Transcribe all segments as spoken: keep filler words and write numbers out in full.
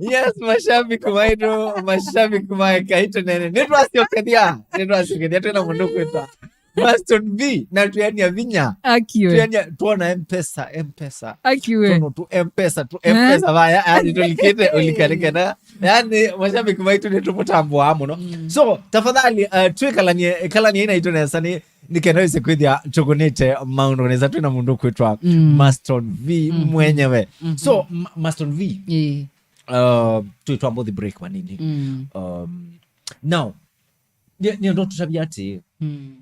Yes, mashabiki maitũ, mashabiki ma Kaitũ Nene. Nĩtwasyokethya, nĩtwasyokethya twĩna mũndũ kwĩtwa Maston V, na twĩania vinya. Akiwe. Twĩania, twona M-Pesa, M-Pesa. Akiwe. Tũno tu M-Pesa, tu Eh? M-Pesa vaya, yani tũlikĩte, ũlikanĩkana. Yani, mashabiki maitũ nĩtũmũtambũaa mũno. Mm. So, tafadhali, uh, twĩkalanie, ĩkalanie naitũ nesa nĩ, nĩ kenda wĩse kwĩthĩa tũkũnĩte maũndũ nesa twĩna mũndũ kwĩtwa Mm. Maston V Mhm. mwenyewe. Mhm. So, M-, Maston V, Ĩĩ. uh, twĩtwambothi break manini. Mm. Um, now, nĩ, nĩ ndo tũtavya atĩ, Mm.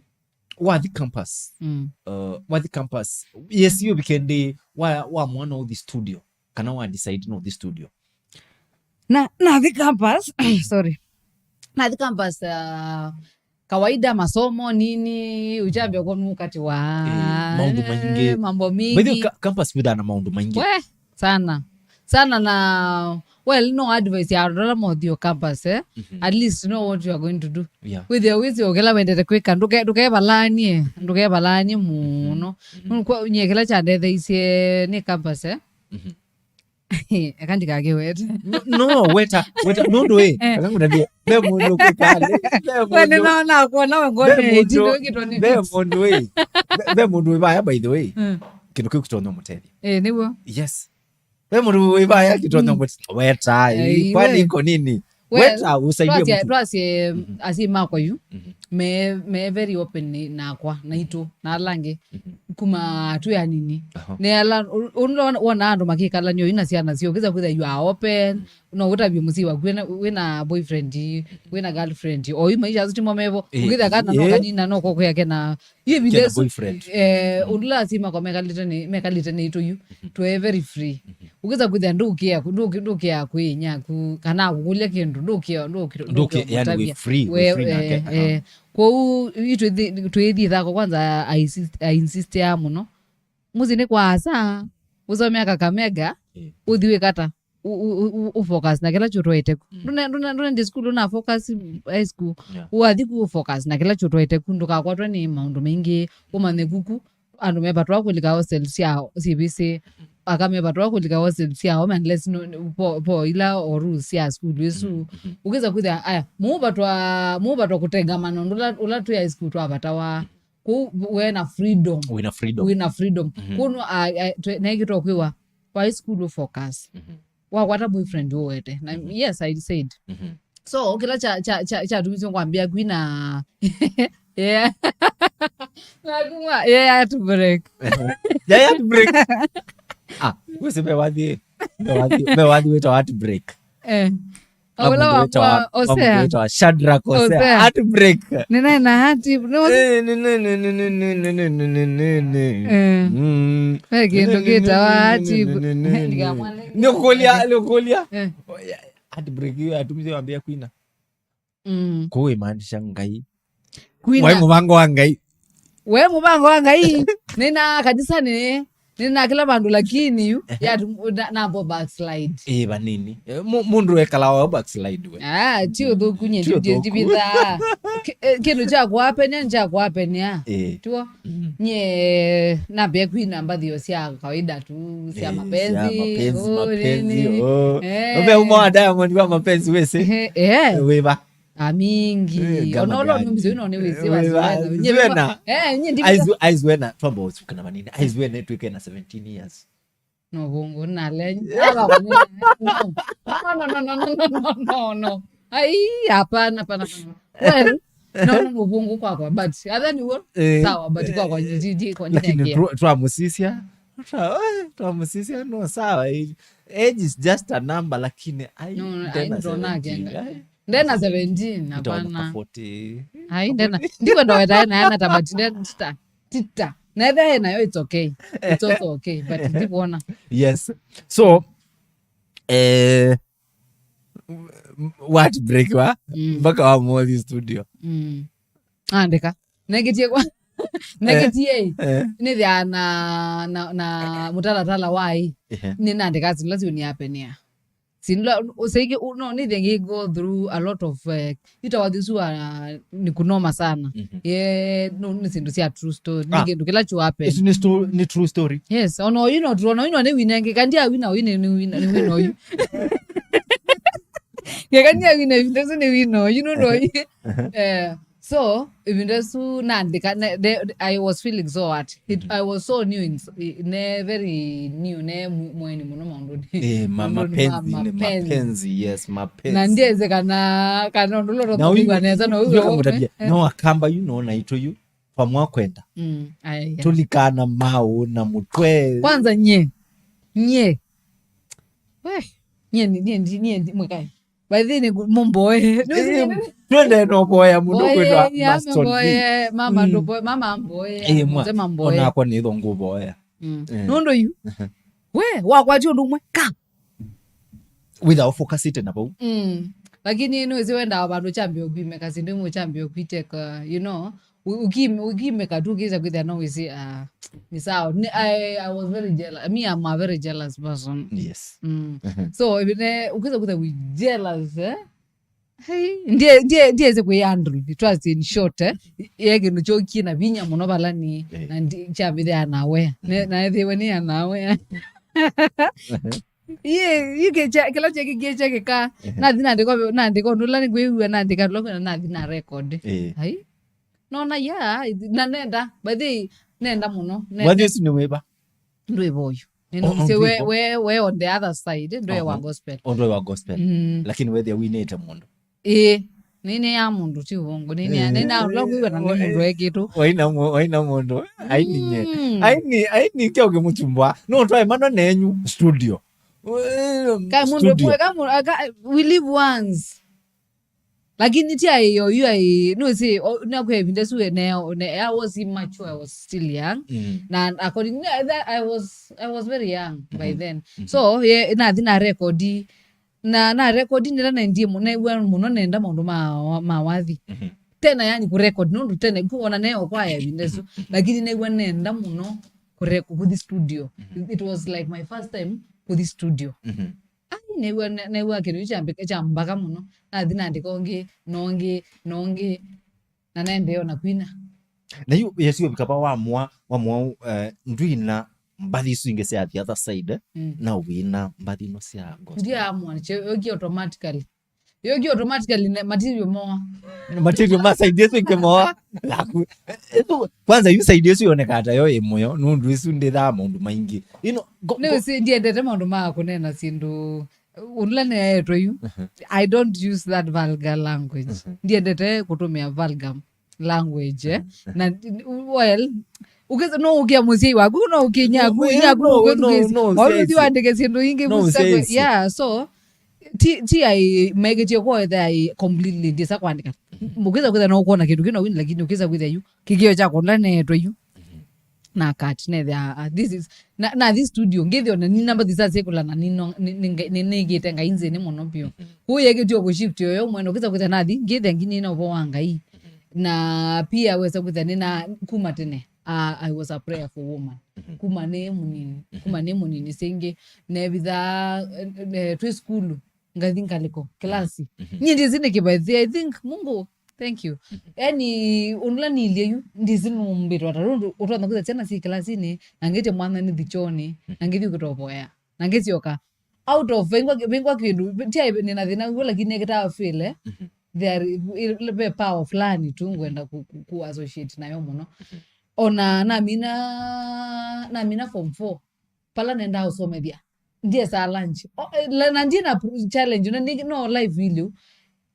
wathi campus, Mm. uh, wathi campus, yes, you weekend wa, wa mwana uthi studio, kana wa decide no uthi studio. Na, nathi campus, sorry. Nathi campus, uh, kawaida masomo, nini, uchambia kwa nukati wa Eh, maũndũ maingĩ. Mambo By the way, mingi. Ca-, campus wĩthaa na maũndũ maingĩ. We, sana. Sana na, well, no advice ya andũ ala mothio campus, eh? Mhm. At least know what you are going to do. Yeah. Wĩthĩe wĩsĩ ũkĩla wendete kwĩka, ndũke-, ndũkevalanie, ndũkevalanie mũno. Mhm. Nũkwa-, nyie kĩla kyandetheisye nĩ campus, eh? Mhm. Eka ndikakĩwete. No, no, weta, weta, nũndũ ĩ, Eh. eka ngũtavye, ve mũndũ kwĩkale, ve We mũndũ, nĩnaona kuona we ve ngone mũndũ, ĩtindũkĩtwa nĩ ve mũndũ ĩ, ve, ve mũndũ wĩ vaya, by the way, Mm. kĩndũ kĩu kĩtonya mũtethya. Eh, nĩguo. Yes. Ve mũndũ wĩ vaya kĩtonya Mm. mũtethya. Weta, Ai, kwani we. Iko nini? Well, weta usaidie twasye, mtu. Twasye, Mhm. Asyai makwa yu, Mhm. me, me very open ni-, nakwa, naitũ, na ala angĩ, Mhm. kuma twĩ anini. Aha. Nĩ ala, u-, u-, wona, wona andũ makĩkalania oyu na syana syoo, ũkĩsa kwĩthĩa you are open, no ũtavye mũsyai waku wĩna, wĩna boyfriend, wĩna girlfriend, oyu maisha asu timo mevo, Eh, ũkĩthĩa kana no eh. Kanina no kokwĩa kena, Yĩ Kena vitha ĩsu, boyfriend. Eh, ũndũ la asyai makwa mekalĩte nĩ, mekalĩte nĩ itũ yu, Mhm. twĩ very free. Mhm. Ũkĩsa kwĩthĩa ndũkĩa, ndũkĩ-, ndũkĩa kwĩinya ku, kana akũkũlya kĩndũ, ndũkĩa, ndũkĩa, Ndũkĩa, yani, wĩ free, wĩ free nake, eh, aha. Eh. Kwoou, itwĩthi-, twĩthi thako kwanza, I insist-, I insistia mũno. Mũsyĩ nĩ kwa asa, ũsomea Kakamega, Eh. ũthi wĩkata. u-, u-, u-, u-, u-focus na kĩla kyũtwaĩte ku. Mm. Ndũne-, ndũne-, ndũnendie sukulu, una focus high school. Yeah. Wathi ku u-focus na kĩla kyũtwaĩte ku, ndũkakwatwe nĩ maũndũ maingĩ, ũmanye kuku, andũ mevatwa kũlika hostel sya syĩvĩsĩ, aka mevatwa kũlika hostel sya home unless no, po, po ila o rules sya sukulu ĩsu. Mm, mhm. Ũkĩsa kwĩthĩa, aya, mũvatwa, mũvatwa kũtengamana ũndũ ũla, ũla twĩ high school twavatawa. Mm. Kũu wĩna freedom. Wĩna freedom. Wĩna freedom. Mhm. Kũu no, a, a, twe-, naĩkĩtwa kwĩwa, wa high school focus. Mhm. Wakwata boyfriend ũwete. Na Mhm. yes, I said. Mhm. So, kĩla kya, kya, kya, kyatumisye kwambia kwina. Yeah. Nakuma, yeah, I had to break. Yeah, I had to break. Ah, wĩsĩ me wathi, me wathi, me wathi wĩtawa heartbreak. Eh. Aula wa kwa Osea. Shadrack Osea. Osea. Heartbreak. Ninae na heart, no. Eh, nene, nene, nene, nene, nene, nene. Eh. Mm. He kĩndũ kĩtawa heart. Nene, nene, nene, nene. Ndikamwandĩkĩa. Nĩũkũlya, nĩũkũlya. Eh. Heartbreak hiyo atumisye wambia kwina. Mm. Kũu imaanisha Ngai. Kwina. Wai mũvango wa Ngai. We mũvango wa Ngai, nĩna kanisanĩ, nĩna kĩla vandũ, lakini yu, Ehe. yatu-, na-, nambo backslide. Ĩĩ, vanini. Eh, mu-, mũndũ ekalawa o backslide we. Ah, ti ũthũku nye, Ti ndi-, ndi-, ũthũku. ndivithaa. Ki-, eh, kĩndũ kya kuapenia, nĩ kya kuapenia. Ĩĩ. Tuo. Mm. Nye, nambia kwina mbathio sya kawaida tu, sya Ĩĩ, mapenzi, sya mapenzi, oh, mapenzi, nini. Oh. Eh. Ũve uma wa Diamond wa mapenzi wĩsĩ. Eh, eh. Wĩva? Amingi. Eh, Ona ũla Gamaganji. Nĩ mzee, unaona wĩsĩ wa Zuena. Nye Zuena. Eh, nye ndivyo. Aizu-, Aizuena, twamba ũsukana manini. Aizuena twĩke na seventeen years. No, vungu, nale. Aba kwa nini? No, no, no. Ai, hapana, hapana, hapana. Well, no, no, no, vungu kwakwa, but other ni wo, Eh, sawa, but kwakwa, eh, ndi-, ndi-, kwa lakini nini? Twa-, twamũsisya, twa-, eh, twamũsisya, no, sawa, eh, age is just a number, lakini, ai, No, no, ai, ndena ndo seventeen, nagenda. ai. Ndena seventeen, Itaona hapana. forty. Ai, ndena. Ndikwenda weta ena yana tabati, ndena tita. Tita. Na etha enayo, it's okay. It's also okay, but ndikuona. Yes. So, eh, what break wa? Mm. Mpaka wa Mothi studio. Mm. Andĩka. Negetie kwa. Negetie. Eh. Nĩthĩa na, na, na mũtalatala wa ĩ. Ehe. Nĩnandĩka sindu ila siũniapenea. Sindu ila, ũsaiki, u-, no, nĩthĩa ngĩ go through a lot of, eh, itawa thisu wa, ni kunoma sana. Mhm. Ye, no, nĩ sindu sya true story. Nĩ Ah. kĩndũ kĩla kyu happen. Isu nĩ sto-, nĩ true story. Yes, ona oyu no true, ona oyu no nĩ winenge, kandi ya wina oyu nĩ, nĩ wina, nĩ wina oyu. Kekania wina ivinda isu nĩ wino, you know, ndo. Eh, so, ivinda isu naandĩka, ne, ne, I was feeling so hurt. It, I was so new in, ne very new, ne mu- mweni mũno maũndũnĩ. Eh, ma- maũndũnĩ ma mapenzi, nĩ mapenzi. Mapenzi, yes, mapenzi. Na ndieze kana, kana ũndũ ũla na ũyu ũtũkũigua nesa, na ũyu ndio ũkamũtavia. Eh. No akamba yu, no naitũ yu, pamwa kwenda. Mm, aya. Tũlikana maũ na mũtwe. Kwanza nye. Nye. We, nye, nye, nye, nye, nye, mwekai. By the way, nĩ mũmboe. Nĩ- Eh, twende no boya mũndũ kwĩtwa Maston V. Mboe, mama Mm. ndo boe, mama mboe. Eh, mwa. Mzee mamboe. Onakwa nĩ thongo boya. Mm. Eh. Nũndũ yu. We, wakwatia ũndũ ũmwe. Ka. Without focusite na vau. Mm. Lakini nĩ wĩsĩ wendaa vandũ chambio kwimeka, sindũ imwe chambio kwiteka, you know. U- ukim- ukimeka tu, ũkĩsa kwĩthĩa no wĩsĩ, ah, ni sawa. Ni- I, I was very jealous. Me, I'm a very jealous person. Yes. Mm. Mhm. So, ivine, ũkĩsa kwĩthĩa we jealous, eh? Hey, ndie, ndie, ndiese kwĩ handle. It was in short, eh? Ye kĩndũ kyo kĩna vinya mũno vala ni, Eh. na ndi- kyavithĩa nawe. Ne- Mhm. Na ethiwe nĩ anawe. Ye, ye kĩla kyekĩkie kyekĩka. Ehe. Nathi naandĩka, naandĩka ũndũ ũla nĩkwĩw'a, naandĩka ũndũ ũla kwĩna, nathi na record. Eh. Ai. Nona ya, na nenda, by the way, nenda mũno. Nenda. Mwathi ũsu nĩ wĩva? Ndwĩ voyu. Oh, nĩnũsĩ we, ndwĩ vo. We, we on the other side, ndwĩ wa Oho. Gospel. Oh, ndwĩ wa gospel. Mm. Lakini wethĩa winĩte mũndũ. Ĩĩ. Nĩnĩ ya mũndũ ti ũvongo. Nĩnĩ ya, Eh. Nĩna ũla kwĩw'a na nĩ mũndũ ekĩtũ. Waina mu- waina mũndũ. Aini nye. Mm. Aini, aini kyo kĩmũchumbwa. No twae mano nenyu studio. Kaĩ mũndũ studio. Mwe, ka mũndũ, aka, we live once. Lakini ti aĩ yo, yu aĩ, no say, o- na kwa evidence we ne, ne, I was immature, I was still young. Mm. Na according, I, I was, I was very young by Mhm. then. Mhm. So, ye, nathi na record, na, na record nĩla nendie mũno, new'a mũno nenda maũndũ ma, ma wathi. Mhm. Tena yani ku record, nũndũ tena, kuona neo kwa evidence, Mhm. Lakini new'a nenda mũno ku rec- kuthi studio. Mhm. It was like my first time kuthi studio. Mhm. Ai, new'a, ne- new'a kĩndũ kyu kyambĩka- kyambaka mũno. Nathi naandĩka ũngĩ, na ũngĩ, na ũngĩ, na naendee ona kwina. Na yu Yesu ũvika pa wamwa, wamwa, eh, ndwina mbathi isu ingĩ sya the other side, eh? Mm. Na ũina mbathi ino sya gospel. Ndiamwa, kyo- kyo automatically. Yo kyo automatically ne- material moa. Material ma side yesu ikemoa. Laku. Esu, kwanza yu side yesu yoneka ata yo ĩ mũyo, nũndũ isu ndĩthaa maũndũ maingĩ. Ino, go- Nĩ go- ũsĩ ndiendete maũndũ ma kũneena syĩndũ. Ũla neetwe yu. Mhm. I don't use that vulgar language. Mhm. Ndiendete kũtũmĩa vulgar language, eh? Mhm. Na, well, ukeza no ukia mũsyai waku, no ukia nyaku, no, nyaku, no, no, no, no, no, ũthi wandĩke syĩndũ ingĩ, no, mũsakwe. Yeah, so, ti, ti ai maikĩtie kwa etha ai completely ndisa kwandĩka. Ukeza kwĩtha no kuona kĩndũ kĩno wini, lakini ukeza kwĩtha yu kĩkĩo kyakwa ndĩla neetwe yu. Mhm. Na kat nethĩa, ah, this is, na, na this studio ngĩthĩa ona nina mbathi sa secular na nino- ni- ni- ni- nĩigĩte Ngai nzĩnĩ mũno biũ. Mhm. Kũu yekĩtio kũ shift yoyo mwene, ũkĩsa kwĩtha nathi ngĩthĩa nginina ũvoo wa Ngai. Mhm. Na pia wesa kwĩtha nina kuma tene, ah, I was a prayerful woman. Mhm. Kuma nĩ mũnini. Mhm. Kuma nĩ mũnini singĩ nevitha, eh, eh, twĩ sukulu ngathi ngalĩko kĩlasi. Mhm. Nyie ndĩsĩ nĩkĩ, by the way, I think Mungu, thank you. Mhm. Yani, ũndũ ũla niilyĩ yu, ndĩsĩ nũmbĩtwe ata, nũndũ ũtonya kwĩtha syana syĩ kĩlasinĩ, na ngĩtya mwana nĩthi kyonĩ, mhm, na ngĩthi ũkĩtovoea, na ngĩsyoka. Out of vengwa, vengwa kĩndũ, ti ai nĩna thĩna w'o, lakini nĩkĩtaa feel, eh? Mhm. There, ve power fulani tu ngwenda ku, ku, ku associate nayo mũno. Mhm. Ona namina, namina form four, pala nendaa ũsomethya, ndiesaa lunch. O, eh, la- na ndie na pr- challenge, na ni- no life ilio.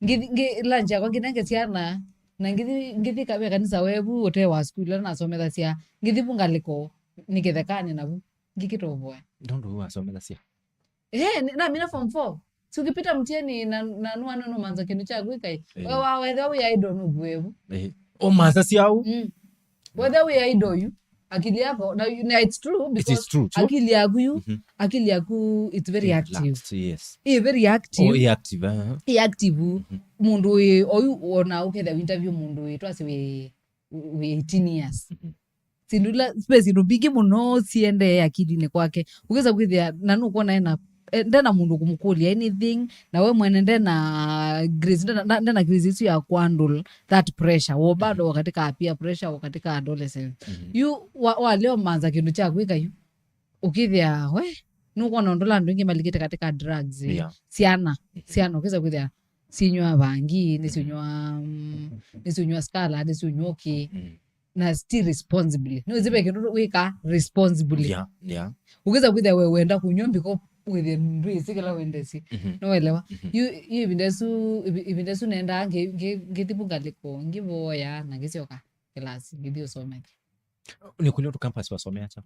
Ngithi- ngi- lunch yakwa nginenge syana, na ngithi- ngithi ka- ve kanisa wevu ũte wa sukulu ĩla nasomethasya, ngithi vu ngalĩko, nĩkĩthekane navu, ngĩkĩtovoe. Nũndũ wĩ wasomethasya? Eh, ni- namina form four. Si ukipita mtiani na- na nũana nũmanza kĩndũ kya kwĩka ĩ. Eh. We wa- wethĩwa wĩ idle nũkuevu. Eh. Ũmanza syau? Mm. Whether we are idle you, akili yako, na, na it's true, it is because true, true, akili yaku yu, mhm, akili yaku, it's very active. Relaxed, yes. Ĩ very active. Oh, ĩ active, uh-huh. Ĩ active. Mhm. Mũndũ wĩ oyu ona ũketha interview mũndũ wĩ twasi wĩ, wĩ eighteen years. Mhm. Sindu la space ndo mbingi mũno siendee akilinĩ kwake. Ũkĩsa kwĩthĩa na nũkwona ena eh, ndena mũndũ kũmũkũlya anything, na we mwene ndena grace, ndena, nda- ndena grace isu ya kuhandle that pressure, wo bado wakatika peer pressure, wakatika adolescence. Mhm. Yu wa- waleo manza kĩndũ kya kwĩka yu, ũkĩthĩa we, nũkwona ũndũ la andũ aingĩ malikĩte katika drugs, eh, yeah, syana, mhm, syana, ũkĩsa kwĩthĩa Sinywa vangi, nĩsinywa, mm, nĩsinywa skala, nĩsinywa ũkĩ. Mm. Na still responsibly. Nĩwĩsĩ ve kĩndũ wĩka responsibly. Yeah, yeah. Ũkĩsa kwĩthĩa we wenda kũnywa mbiko wĩthĩe ndwĩsĩ kĩla wendesye. Mhm. Nĩwaelewa? Mhm. Yu, yu ĩvinda ĩsu, ĩvi-, ĩvinda ĩsu nendaa ngĩ-, ngĩ-, ngĩthi vu ngalĩko, ngĩvoya, na ngĩsyoka kĩlasi, ngĩthi ũsomethya. Nĩ kũlĩ ũndũ campus wasomea kyaũ?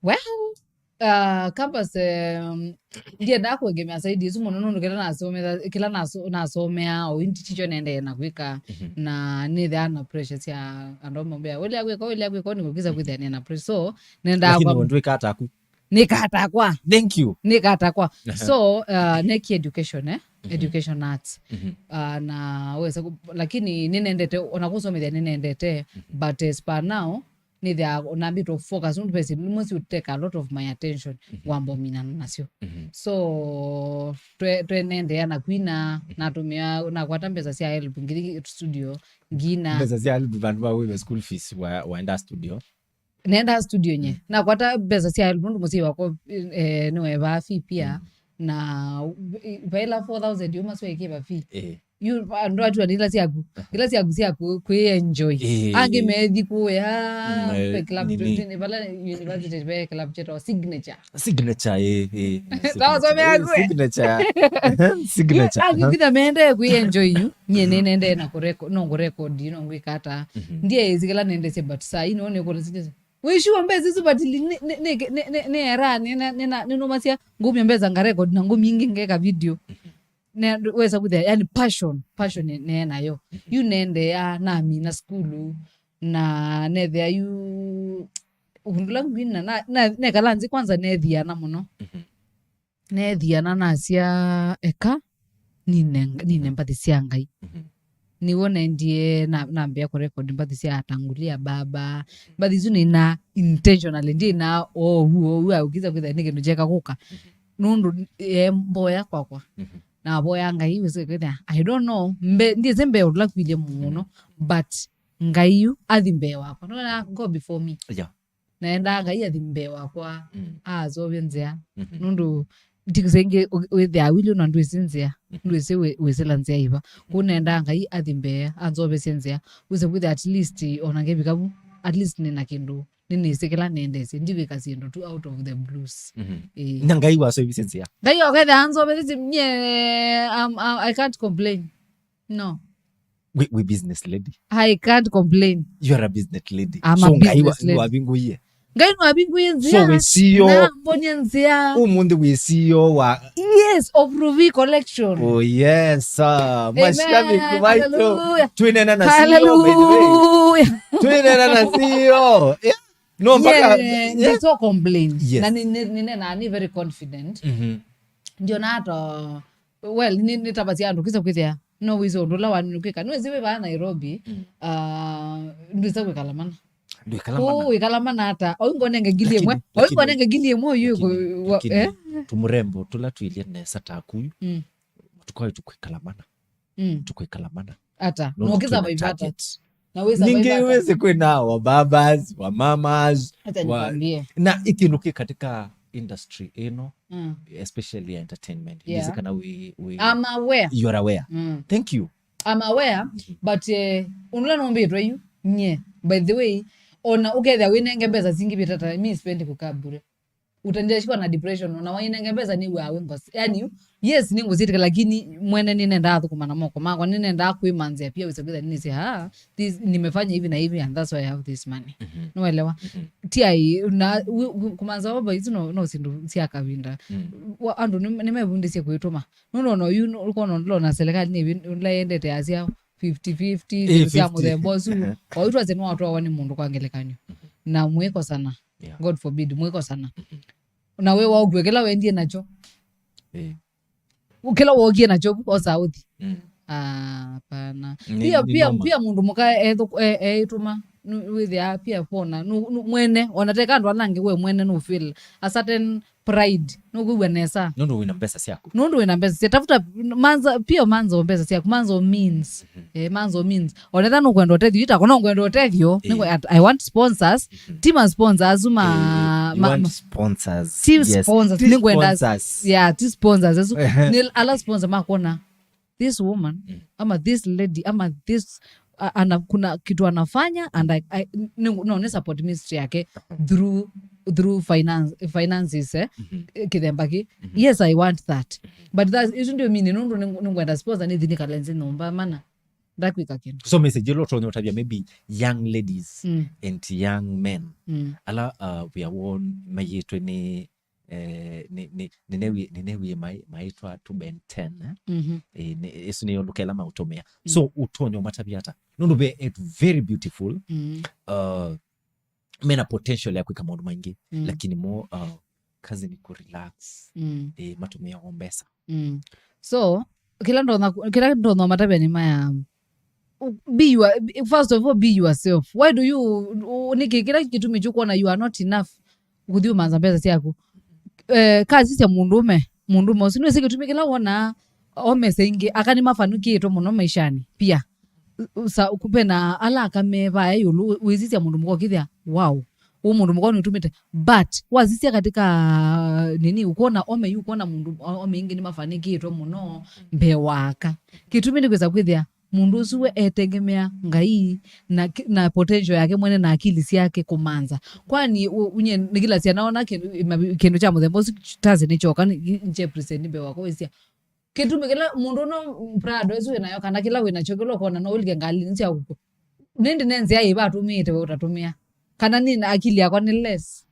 Well, uh, campus, um, ndiendaa kũegemea side ĩsu mũno nũndũ kĩla nasometha, kĩla naso-, nasomeaa o indi tikyo nendee na kwĩka. Mhm. Na nĩthĩaa na pressure sya andũ amwe mbea, "Ũlea kwĩka, ũlea kwĩka," nĩkũkĩsa kwĩthĩa nĩ na pressure. So, nendaa lakini kwa we ndwĩka ataku. Nĩkatakwa. Thank you. Nĩkatakwa. Aha. So, uh, neki education, eh? Mhm. Education arts. Mhm. Uh, na wesa ku-, lakini nĩnendete, ona kũsomethya nĩnendete, mhm, but as per now, nĩthĩaa nambĩtwe focus, nũndũ ve syĩndũ imwe siũ take a lot of my attention, mhm, wamba ũminana nasyo. Mhm. So, twe-, twenendeea na kwina, mhm, natũmĩa, nakwata mbesa sya help, ngĩthi studio, ngina. Mbesa sya help vandũ va wĩve school fees, wa-, waenda studio? Nenda studio nye. Mm. Nakwata mbesa sya help, nũndũ mũsyai wakwa, eh, nĩwevaa fee pia. Mm. Na, eh, vaila four thousand yuma swekiva fee. Eh. Yu, andũ atu ila syaku. Aha. Ila syaku sya ku-, kwĩ-enjoy. Eh. Angĩ methi kũya, mm, eh, ve club nini? Tũ-, tũ-, vala university ve club chetwa Signature. Signature, eh, eh. Tawasomea kwe. Signature. Signature. Angĩ, aha, ngitha mende kwĩ-enjoy yu. Nye, mhm, nĩnende na kũreko-, no ngũrekodi, no ngwĩka ata. Mhm. Ndiye ĩsikĩla nendesye, but saa ino nĩ kũresikiza. Wĩshiwa mbesa isu, but li-, nĩ, nĩ, nĩ, nĩ, nĩ, nĩ era, nĩ, nĩ, nĩ, nĩ, nĩnũmasya ngũmya mbesa ngarekodi na ngũmya ingĩ ngeka video. Mhm. Ne-, wesa kwĩthĩa, yani passion, passion nĩ, nĩ nayo. Mhm. Yu nendeea, namina sukulu, na nethĩa yu, ũndũ ũla ngwina, na, na, nekala nzĩ kwanza nethiana mũno. Mhm. Nethiana nasya eka, nine, nine mbathi sya Ngai. Mhm. Nĩw'o nendie na, nambĩa kũrekodi mbathi sya Tangulia Baba. Mbathi isu nĩna intentionally, ndina oou, oou, aũkisa kwĩthĩa nĩ kĩndũ kyeka kũka. Mhm. Nũndũ, eh, mboya kwakwa. Mhm. Na mboya Ngai, wĩsĩ kwĩthĩa, I don't know, mbe, ndiĩsĩ mbee ũla kwilye mũno, mhm, but Ngai yu athi mbee wakwa. Nona, go before me. Yeah. Naendaa Ngai athi mbee wakwa, mm, aasovye nzĩa. Mhm. Nũndũ, ndikũsengĩ, wĩthĩa wili na ndwĩsĩ nzĩa, mhm, ndwĩsĩ wĩ-, wĩsĩla nzĩa iva. Kũu nendaa Ngai athi mbee, ansovesye nzĩa. Wĩse kwĩthĩa at least, ona ngĩvika vu, at least nĩna kĩndũ, nĩnĩsĩ kĩla nendesye, ndivika syĩndũ tu out of the blues. Mhm. Ĩĩ. Na Ngai wasovisye nzĩa? Ngai okethĩa ansovesye, nye, um, I can't complain. No. We, we business lady. I can't complain. You are a business lady. I'm a business lady. So Ngai wa-, nĩwavingũie. Ngai nĩwavingũie nzĩa. So wĩ C E O. Na mbonie nzĩa. Ũmũnthĩ wĩ C E O wa. Yes, of Ruby Collection. Oh yes, sir. Amen. Mashabiki maitũ. Hallelujah. Twĩneena na C E O, by the way. Hallelujah. Twĩneena na C E O. Yeah. No, mpaka, yeah, yeah. They so complain. Yes. Na nĩ, nĩ, nĩ, nĩ, na nĩ very confident. Mhm. Ndio na hata, well, nĩ, nĩ tavasya andũ kisa kwĩthĩa. No wĩsĩ ũndũ ũla wanĩnũkĩka. Nĩwĩsĩ wĩ vaa Nairobi, mm, ah, ndwĩsa kwĩkala mana. Ndwĩkala mana. Kũu wĩkala mana ata? Oyu ngonenge ngili ĩmwe. Lakini, oyu lakini, ngonenge ngili ĩmwe oyu lakini, ĩkũ-, wa-, lakini eh? Tũmũrembo tũla twĩlye nesa taku yu, mm, tũkwai tũkwĩkala mana. Mm. Tũkwĩkala mana. Ata? Nũndũ no kĩsa twĩna vaivata target. Na wĩsa ningĩ vaivata. Wĩsĩ kwĩna wa babas, wa mamas, acha wa-, nikwambie. Na ĩkĩnũkĩ katika industry ĩno, mm, especially entertainment. Yeah. Ndizi kana we, we, I'm aware. You are aware. Mm. Thank you. I'm aware, mhm, but, eh, ũndũ ũla nũmbĩtwe yu, nye, by the way, ona ũkethĩa wĩnenge mbesa singĩ vitata, mi sipendi kukaa bure. Utaendelea na depression, ona wainenge mbesa nĩ wa wengo. Yani, yes, nĩ ngũsitĩka, lakini mwene nĩnendaa thũkũma na moko makwa, nĩnendaa kwĩmanzĩa pia, wĩsa kwĩthĩa nĩnĩsĩ, ah, this, nimefanya hivi na hivi, and that's why I have this money. Mhm. Nĩwaelewa? Mhm. Ti ai, na, wi-, wi-, kũmanza baba, isu no, no syĩndũ sya kavinda. Mm. Wa-, andũ nĩ, nĩmevundĩsye kwĩtũma. Nũndũ ona oyu, nũ-, ũkona ũndũ ũla ona serikali nĩ ĩvi-, ũla yendete asya fifty fifty, eh, syĩndũ sya fifty mũthemba ũsu. Aha. Oyu twasye nĩwatwawa nĩ mũndũ kwa ngelekany'o. Mhm. Na mwĩkosana. Yeah. God forbid, mwĩkosana. Mhm. Na we waũkue kĩla wendie nakyo. Eh. Kĩla wookie nakyo, osa ũthi. Mm. Ah, hapana. Ni, pia, ni pia, noma. Pia mũndũ mũka ethũ-, e-, eĩtũma, nũ-, wĩthĩa pia pona, nũ-, nũ-, mwene, ona teka andũ ala angĩ we mwene nũ feel a certain pride, nũkwĩw'a nesa. Nũndũ wĩna mbesa syaku. Nũndũ wĩna mbesa sya-, tafuta, manza, pia manza o mbesa syaku, manza o means. Mhm. Eh, manza o means. Onetha nũkwenda ũtethyo, itako no ngwenda ũtethyo, eh, nĩngwe-, at-, I want sponsors. Mhm. Ti ma sponsors asu ma-, eh, you ma-, want ma-, sponsors. Ti, yes, sponsors, ti nĩngwenda sponsors. Yeah, ti sponsors asu. Ehe. Nĩ ala sponsor makwona. this woman, mm, ama this lady, ama this, a- ana, kuna kitu anafanya, and I, I, ni- no, ni support ministry yake through, through finance, finances, eh, mhm, kithemba ki. Mhm. Yes, I want that. But that, isu ndio mini nundu ni- ningwenda sponsor ni thini kalenzi nyumba mana ndakwika kindu. So message ilo tonya utavya maybe young ladies, mm, and young men, mm, ala, uh, we are won mayitwe ni, eh, ni- ni- ninewie ninewie mai- maitwa tu Ben ten, eh? Mhm. Eh, ni- isu niyo lukela mautumia. Mm. So utonya umatavya ata? Nundu ve etu very beautiful, mm, uh, mena potential ya kwika maundu maingi, mm, lakini mo, uh, kazi ni kurelax, mm, eh, matumia o mbesa. Mm. So kila ndona kila ndona matavya ni maya, u- be your, first of all, be yourself. Why do you u- niki kila kitumi chukuona you are not enough kuthi umanza mbesa syaku? Eh, kazi sya mundume, mundume usu nĩwĩsĩ kĩtumi kĩla wonaa omesa ingĩ aka nĩmafanũkĩĩtwe mũno maishanĩ pia. Sa- ku- vena ala aka me vaya ĩũlũ wĩsisya mũndũ mũka ũkĩthĩa, wow, ũ mũndũ mũka nĩũtumĩte. But wasisya katika nini, ũkwona ome yu ũkwona mũndũ o- ome ingĩ nĩmafanĩkĩĩtwe mũno mbee wa aka. Kĩtumi nĩ kwĩsa kwĩthĩa mũndũ ũsu we etegemea Ngai na, ki- na potential yake mwene na akili syake kũmanza. Kwani u- unye nĩ kila syana ona kĩndũ kĩndũ kya mũthemba ũsu tasi nĩkyoka nĩkyepresent mbee wakwa wĩsya kĩtumi kĩla mũndũ no Prado ĩsu wĩnayo kana kĩla wĩnakyo kĩla ũkona no ũlike ngalĩnĩ sya kũkũ. Nĩndĩ ne nzĩa yĩva atũmĩĩte we ũtatũmĩa? Kana nĩ na akili yakwa nĩ less?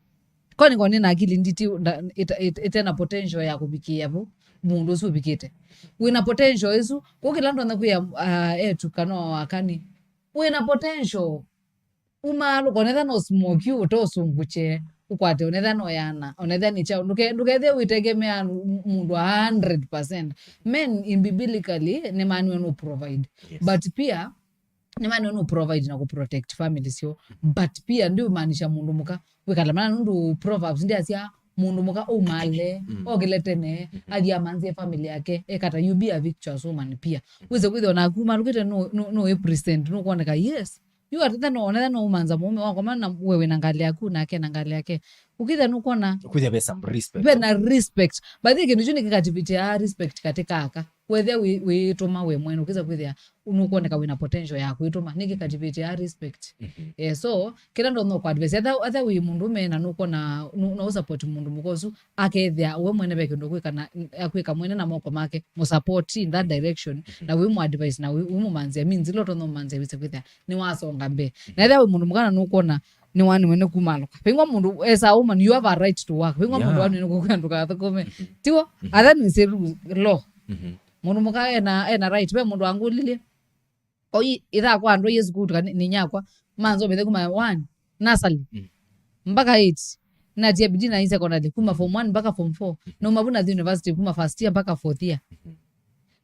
Kwani kwa nĩ na akili nditi nda- ĩta- ĩta- ĩte na potential ya kũvikĩĩa vu mũndũ ũsu ũvikĩte? Wĩna potential ĩsu kũu kĩla ndonya kwĩa, ah, etu kana o akani wĩna potential. Umaalũka onetha no smoke ũte ũsungũkye ũkwate onetha no yana onetha nĩ kyaũ ndũke- ndũkethĩe wĩtegemea mũndũ a hundred percent. Men in biblically nĩmaniwe no provide. Yes. But pia nĩmaniwe no provide na kũprotect family syoo. But pia ndiũmaanisha mũndũ mũka wĩkala mana nũndũ Proverbs ndiasya mũndũ mũka ũmale, mm, okĩle tene, mhm, athi amanzie family yake ekata you be a virtuous woman pia. Wĩse kwĩthĩwa naku ũmalũkĩte no no no present no kuoneka yes. Yu atetha no onetha no umanza mũũme wakoma na we wĩna ngalĩ yaku nake na ngalĩ yake. Ũkĩthĩa nũkwona kwĩthĩa ve some respect. Ve na respect. But kĩndũ kyu nĩkĩkativĩtĩaa respect katika aka. Wethĩa wĩ- wĩĩtũma we mwene ũkĩsa kwĩthĩa nũkwoneka wĩna potential ya kwĩtũma nĩkĩkativĩtĩaa respect. Mhm. Eh, so kĩla ndonya kũadvise atha atha wĩ mũndũme na nũkwona nũ- no support mũndũ mũka ũsu akethĩa we mwene ve kĩndũ kwĩka na akwĩka mwene na moko make mũsupport in that direction. Mhm. Na wĩ mũadvise na wĩ- wĩ mũmanzĩa means ila ũtonya ũmanzĩa wĩse kwĩthĩa nĩwasonga mbee. Na ethĩwa wĩ mũndũ mũka na nũkwona nĩwaniwe nĩ kumalũka. Vingwa mũndũ esa woman, you have a right to work. Vingwa mũndũ, yeah, waniwe nĩ kũkwĩa ndũkathũkũme. Mhm. Tiwo? Mhm. Atha nĩsĩ law. Mhm. Mũndũ mũka ena, ena right. Ve mũndũ angũlilye. Oi, ithaa kwa andũ ye sukulu kana nĩ nyakwa. Manzo methe kuma one, nursery. Mm. Mpaka eight. Natia bidii na secondary. Kuma form one mpaka form four. Mhm. No mavuna the university kuma first year mpaka fourth year. Mhm.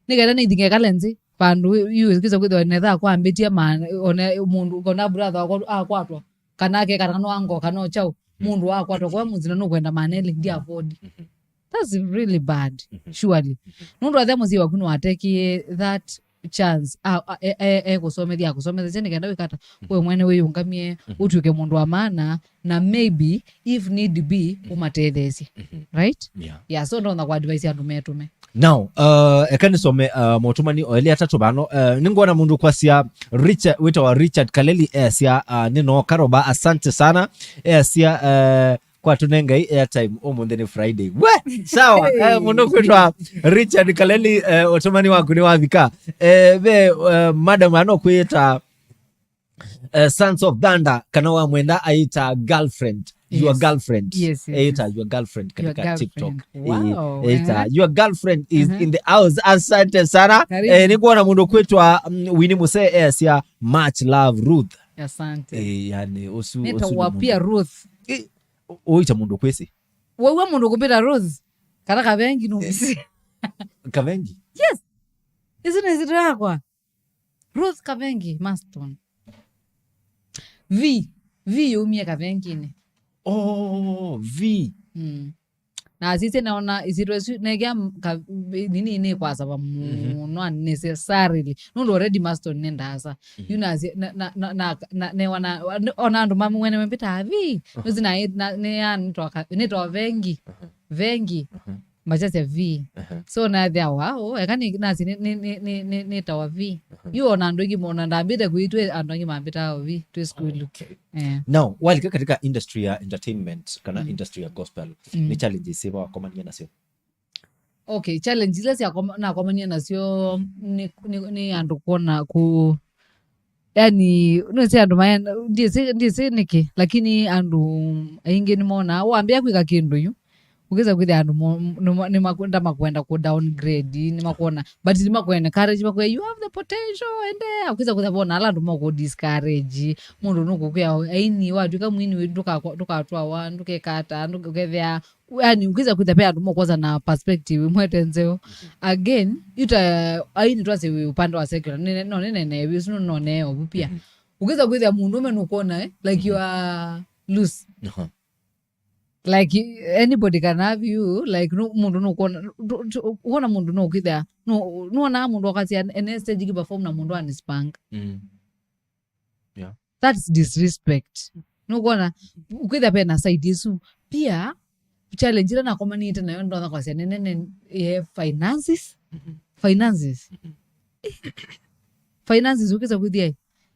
Nĩkenda nĩithingekale nzĩ vandũ yu kĩsa kwĩthĩwa netha kwambĩtie ma one mũndũ kona brother wakwa akwatwa kana akekana no ango kana ũchaũ mũndũ wakwatwa kwa mũzina nũkwenda maneli ndi afford. Mhm. That's really bad. Mhm. Surely. Mhm. Nũndũ athe mũsyĩ waku nĩwatekie that chance a- a- e- e- ekũsomethia akũsomethesya nĩkenda wĩkata we mwene wĩyũngamie ũtw'ĩke mũndũ wa maana na maybe if need be ũmatetheesye. Mhm. Right? Yeah. Yeah, so ndonya kũadvise andũ metũme. Now, uh, eka nĩsome uh, motũmani oeli atatũ vano. Uh, nĩngwona mũndũ kwasya Richard, wĩtawa Richard Kaleli easya uh, nĩnooka Roba, asante sana. Easya uh, kwatũne Ngai airtime ũmũnthĩ nĩ Friday. We sawa. Eh, mũndũ kwĩtwa Richard Kaleli, eh, ũtũmani waku nĩwavika. Eh, ve eh, madam anokwĩta eh, Sons of Thunder kana wamwenda aita girlfriend, your girlfriend. Yes, yes, aita your girlfriend katika TikTok. Wow. Eh, aita your girlfriend is in the house. Asante sana. Eh, nĩkuona mũndũ kwĩtwa mm, Winnie Muse easya much love Ruth. Asante. Eh, yani ũsu nĩtawa pia Ruth. Eh, ũita mũndũ kwĩsĩ. Wauwa mũndũ kũmbĩta Ruth. Kana Kavengi nũmĩsĩ. Kavengi? Yes. Isu nĩ nzito yakwa. Ruth Kavengi Maston. V. V yumie Kavenginĩ. Oh, V. Mm. Na asisye naona isitwa isu nekea nini nĩ kwasava mũno necessarily nũndũ already Maston nĩ ndaasa. Yu na na na na newa na ona andũ mamwene mambĩtaa Vi nũsi na nĩ ya nĩ toka nĩ to Vengi. Vengi. Makyasya V. Aha. So nathĩa wa, oh, eka nĩ nasi nĩ nĩ nĩ nĩ nĩ nĩtawa V. Yu ona andũ aingĩ mona ndambĩte kwĩtwĩ andũ aingĩ mambĩtaa V twĩ sukulu. Okay. Eh. Now, walika katika industry ya entertainment kana Mm. industry ya gospel, Mm. ni challenges iva wakomania nasyo? Okay, challenge ila sya nakomania nasyo ni, ni, ni andũ kuona ku, yani nĩsĩ andũ maenda, ndiĩsĩ ndiĩsĩ nĩkĩ, lakini andũ aingĩ nĩmonaa wambĩa kwĩka kĩndũ yu, ũkĩsa kwĩthĩa andũ mo- nĩma- nĩmakwenda makwenda ku downgrade, nĩmakuona, but nĩmakuencourage, makwĩa you have the potential, endeea. Ũkĩsa kwĩthĩa bona ala andũ mokũ discourage mũndũ, nũkũkwĩa aini watwĩka mwini wĩ ndũkakwa- ndũkatwawa, ndũkekata, ndũkethĩa, yani ũkĩsa kwĩthĩa pe andũ mokwosa na perspective ĩmwe te nzeo. Again, ita aini twasĩ wĩ upande wa secular, nĩ- no nĩnene wĩsu nonee ovu pia. Ũkĩsa kwĩthĩa mũndũ ũme nũkuona eh, like you are loose. Aha. Like anybody can have you, like no mũndũ nũkuona, wona mũndũ nũkĩthĩa, nũona mũndũ akasya ene stage ki perform na mũndũ anispanga. Mm. That's disrespect. Nũkuona, ũkwĩthĩa pena side ĩsu pia. Challenge ĩla nakomanĩte nayo ndonya kwasya nene nene ye finances. Finances. Finances ũkĩsa kwĩthĩa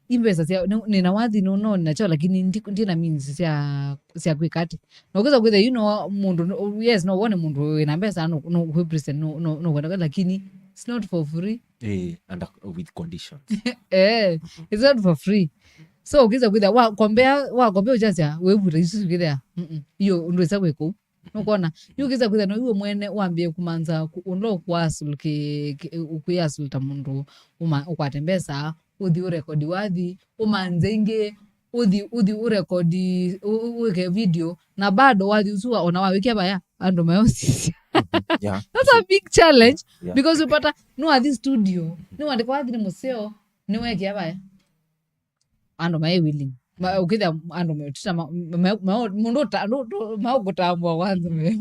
i mbesa sya nĩ- nĩna wathi no no nakyo, lakini ndi- ndina means sya sya kwĩka ati. Na ũkĩsa kwĩthĩa you know mũndũ no- yes no wone mũndũ wĩna mbesa no no wĩ present no no no kwenda, lakini it's not for free. Eh, and ac- with conditions. Eh, it's not for free. So ũkĩsa kwĩthĩa wakombea wakombea ũkyasya wĩvuta isu kwĩthĩa mm iyo ũndũ ĩsa kwĩkũ. Nũkona yu ũkĩsa kwĩthĩa no iwe mwene wambie kumanza ũndũ ũkwĩasũl ũkwĩasũl ta mũndũ ũma- ũkwate mbesa, ũthi ũrekodi wathi, ũmanze ingĩ, ũthi ũthi ũrekodi ũ- ũ- wĩke video, na bado wathi ũsu wa- ona wawĩkĩa vaya andũ meũsisya. Yeah. That's a big challenge. Yeah. Because ũpata nĩwathi studio, nĩwandĩka wathi nĩ mũseo, nĩwekĩa vaya andũ maĩ willing. Ma- ũkĩthĩa andũ meũtita ma- me- me- mũndũ ũta- ndũ- ndũ- meũkũtambũa kwanza me-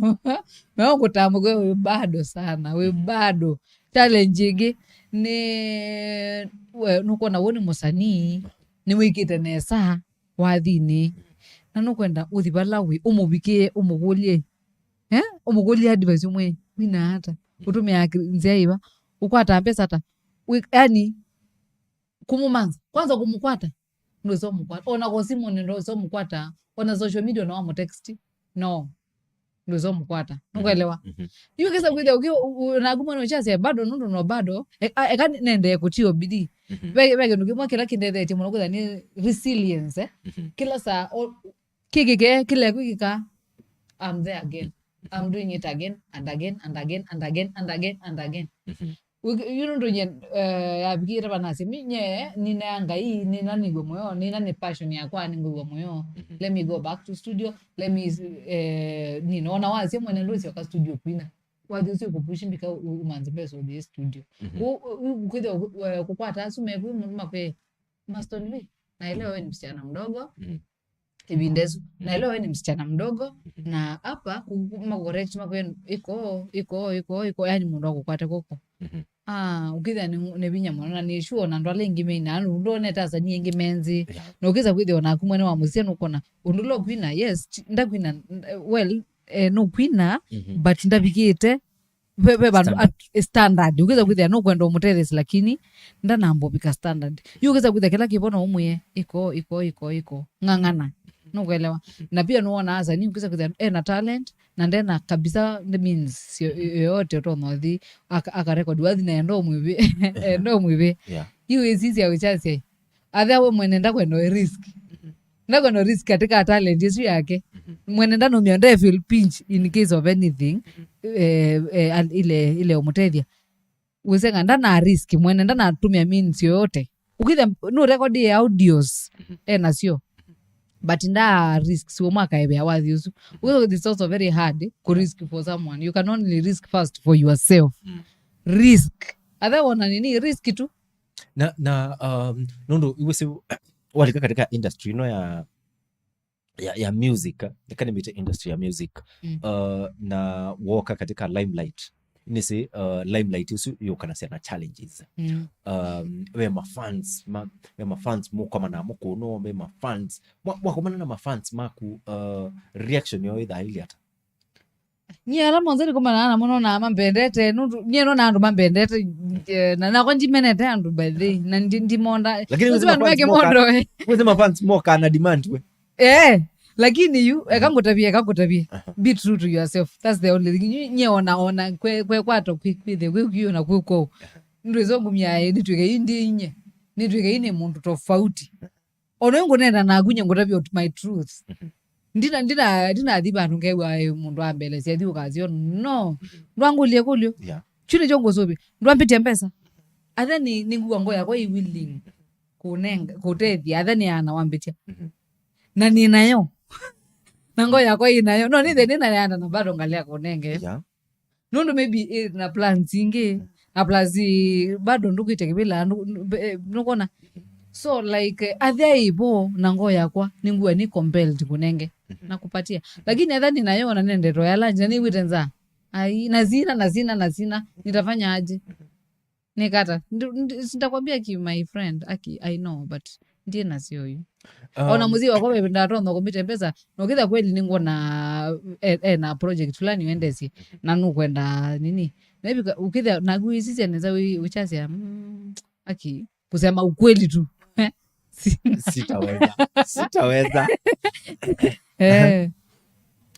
meũkũtambũa kwe wĩ bado sana wĩ bado. Challenge ĩngĩ nĩ we nũkwona wũ nĩ mũsanii, nĩwĩkĩte nesa wathinĩ, na nũkwenda ũthi vala wĩ ũmũvikĩe ũmũkũlye eh? Ũmũkũlye advice ũmwe wina ata, ũtũmĩaa nzĩa ĩva, ũkwataa mbesa ata, wĩ- yani kũmũmanza kwanza kũmũkwata ndwĩsa ũmũkwata, ona kwa simũnĩ ndwĩsa ũmũkwata, ona social media no wamũtext no ndwĩsa ũmũkwata, nũkwelewa? Yu kĩsa kwĩthĩa ũkĩ naku mwana ũkyasya bado nũndũ no bado e- a- eka nendee kũtio bidii. Ve ve kĩndũ kĩmwe kĩla kĩndethetye mũno kwĩthĩa nĩ resilience eh? Kĩla saa o- kĩkĩke kĩle kwĩkĩka, I'm there again, I'm doing it again and again and again and again and again and again. Wiki- yu nũndũ nye eh, yavikĩte vanasya mi nye nina ya ngai nina nĩw'a mũyo nina nĩ passion yakwa nĩngwĩw'a mũyo. Let me go back to studio, let me eh, nina ona wasya mwene ndũsyoka studio kwina, wathi ũsu kũpushi mbika u- umanzi mbesa ũthi studio. Kwĩthĩa kũkwata asu meku mũndũ makwe Maston V, naelewa wewe ni msichana mdogo. Ivinda ĩsu naelewa wewe ni msichana mdogo, na hapa macorrect makwe iko iko iko iko, yani mũndũ akũkwate kũko. Ah, ũkĩthĩa nĩ nĩ vinya mũno na nĩ sure ona andũ ala aingĩ meina andũ ndonete asanii aingĩ menzi. Na ũkĩsa kwĩthĩa onaku mwene wa mũsyĩ nũkona ũndũ ũla ũkwina, yes, ndakwina well, eh, nũkwina but ndavikĩte ve ve vandũ standard. At- standard ũkĩsa kwĩthĩa nũkwenda ũmũtetheesya lakini ndanamba ũvika standard. Yu ũkĩsa kwĩthĩa kĩla kĩvo no ũmwĩe iko iko iko iko ng'ang'ana, nũkwelewa? Na pia nũwona asanii ũkĩsa kwĩthĩa ena talent na ndena kabisa, that means yo- yoyote ũtonya ũthi aka- akarekodi wathi na enda ũmwĩvĩ enda ũmwĩvĩ. Yeah. Yu ĩsisya ũkyasya athea we mwene ndakwenda ũ risk, ndakwenda ũ risk katika talent ĩsu yake. Mwene ndanũmĩa nde feel pinch in case of anything eh, eh, al- ile ile ũmũtethya. Wĩsenga ndana risk mwene ndanatũmĩa means yoyote. Ũkĩthĩa nũ record audios enasyo but nda risk sio mwaka ĩvĩa wathi ũsu. Well, it's also very hard to risk for someone, you can only risk first for yourself. Risk athe wona nini risk tu. Na na um, nũndũ iwĩsĩ walika katika industry ĩno ya ya, ya music, nĩka nĩmĩte industry ya music. Uh, na woka katika limelight nĩsĩ uh, limelight ĩsu yũkanasya na challenges. Um, ve mafans ma, ve mafans mũkomana mũkũno ve mafans mwa- mwakomana na mafans maku uh, reaction yao ĩthaa ĩlĩ ata? Nyie ala monthe nĩkũmanaa namo nonaa mambendete, nũndũ nyie nonaa andũ mambendete, eh, na nakwa ndimenete andũ by the way, na ndi- ndimonda. Lakini Nũsĩ andũ mekĩmondo, eh. Wĩsĩ mafans mokaa na demand we. Eh, lakini yu, eka ngũtavie, eka ngũtavie. Be true to yourself. That's the only thing. Nyu- Nyie ona, ona, kwe, kwe kwato kwi, kwi the, kwi, kwi ona kwi kwou. Ndwĩsongumia, eh, nĩtwĩke yu ndi inye. Nĩtwĩke yu nĩ mũndũ tofauti. Ona yu ngũnena naku, nyie ngũtavia my truth. Ndina, ndina, ndinathi vandũ ngew'a, eh, mũndũ ambelesya thi ũkasyo. No. Ndwangũlie kũlyo. Yeah. Kyu nĩkyo ngũsũvia. Ndwambĩtya mbesa. Athe nĩ, nĩngua ngoo yakwa ĩ willing kũnenga, kũtethya. Athe nĩ ana wambĩtya. Na nĩ nayo. Na ngoo yakwa ĩ nayo. No, nĩthe nĩ nayo na bado ngalea kũnenge. Yeah. Nũndũ maybe ĩ na plans ingĩ. Na plus, eh, bado ndũkwĩte kĩvĩla, ndũ- ndũ- eh, nũkona. So, like, eh, athea ĩvo na ngoo yakwa, nĩngua nĩ compelled kũnenge. Na kũpatia. Lakini atha nĩ nayo na nendetwa ya lunch, na nĩwĩte nza. Ai, na sina, na sina, na sina. Nitafanya aje? Nikata. Ndi- ndi- Sitakwambia ki my friend, aki, I know, but ndiye nasio yu. Ona mũsyĩ wakwa vevenda atonda kũmĩte mbesa, na ũkĩtha kweli nĩngwona e- ena project fulani wendesie, na nũkwenda nini. Maybe ka- ũkĩtha naku isisya nesa ũchasya, mm, aki, kusema ukweli tu. Eh? Si- Sitaweza. Sitaweza. Eh.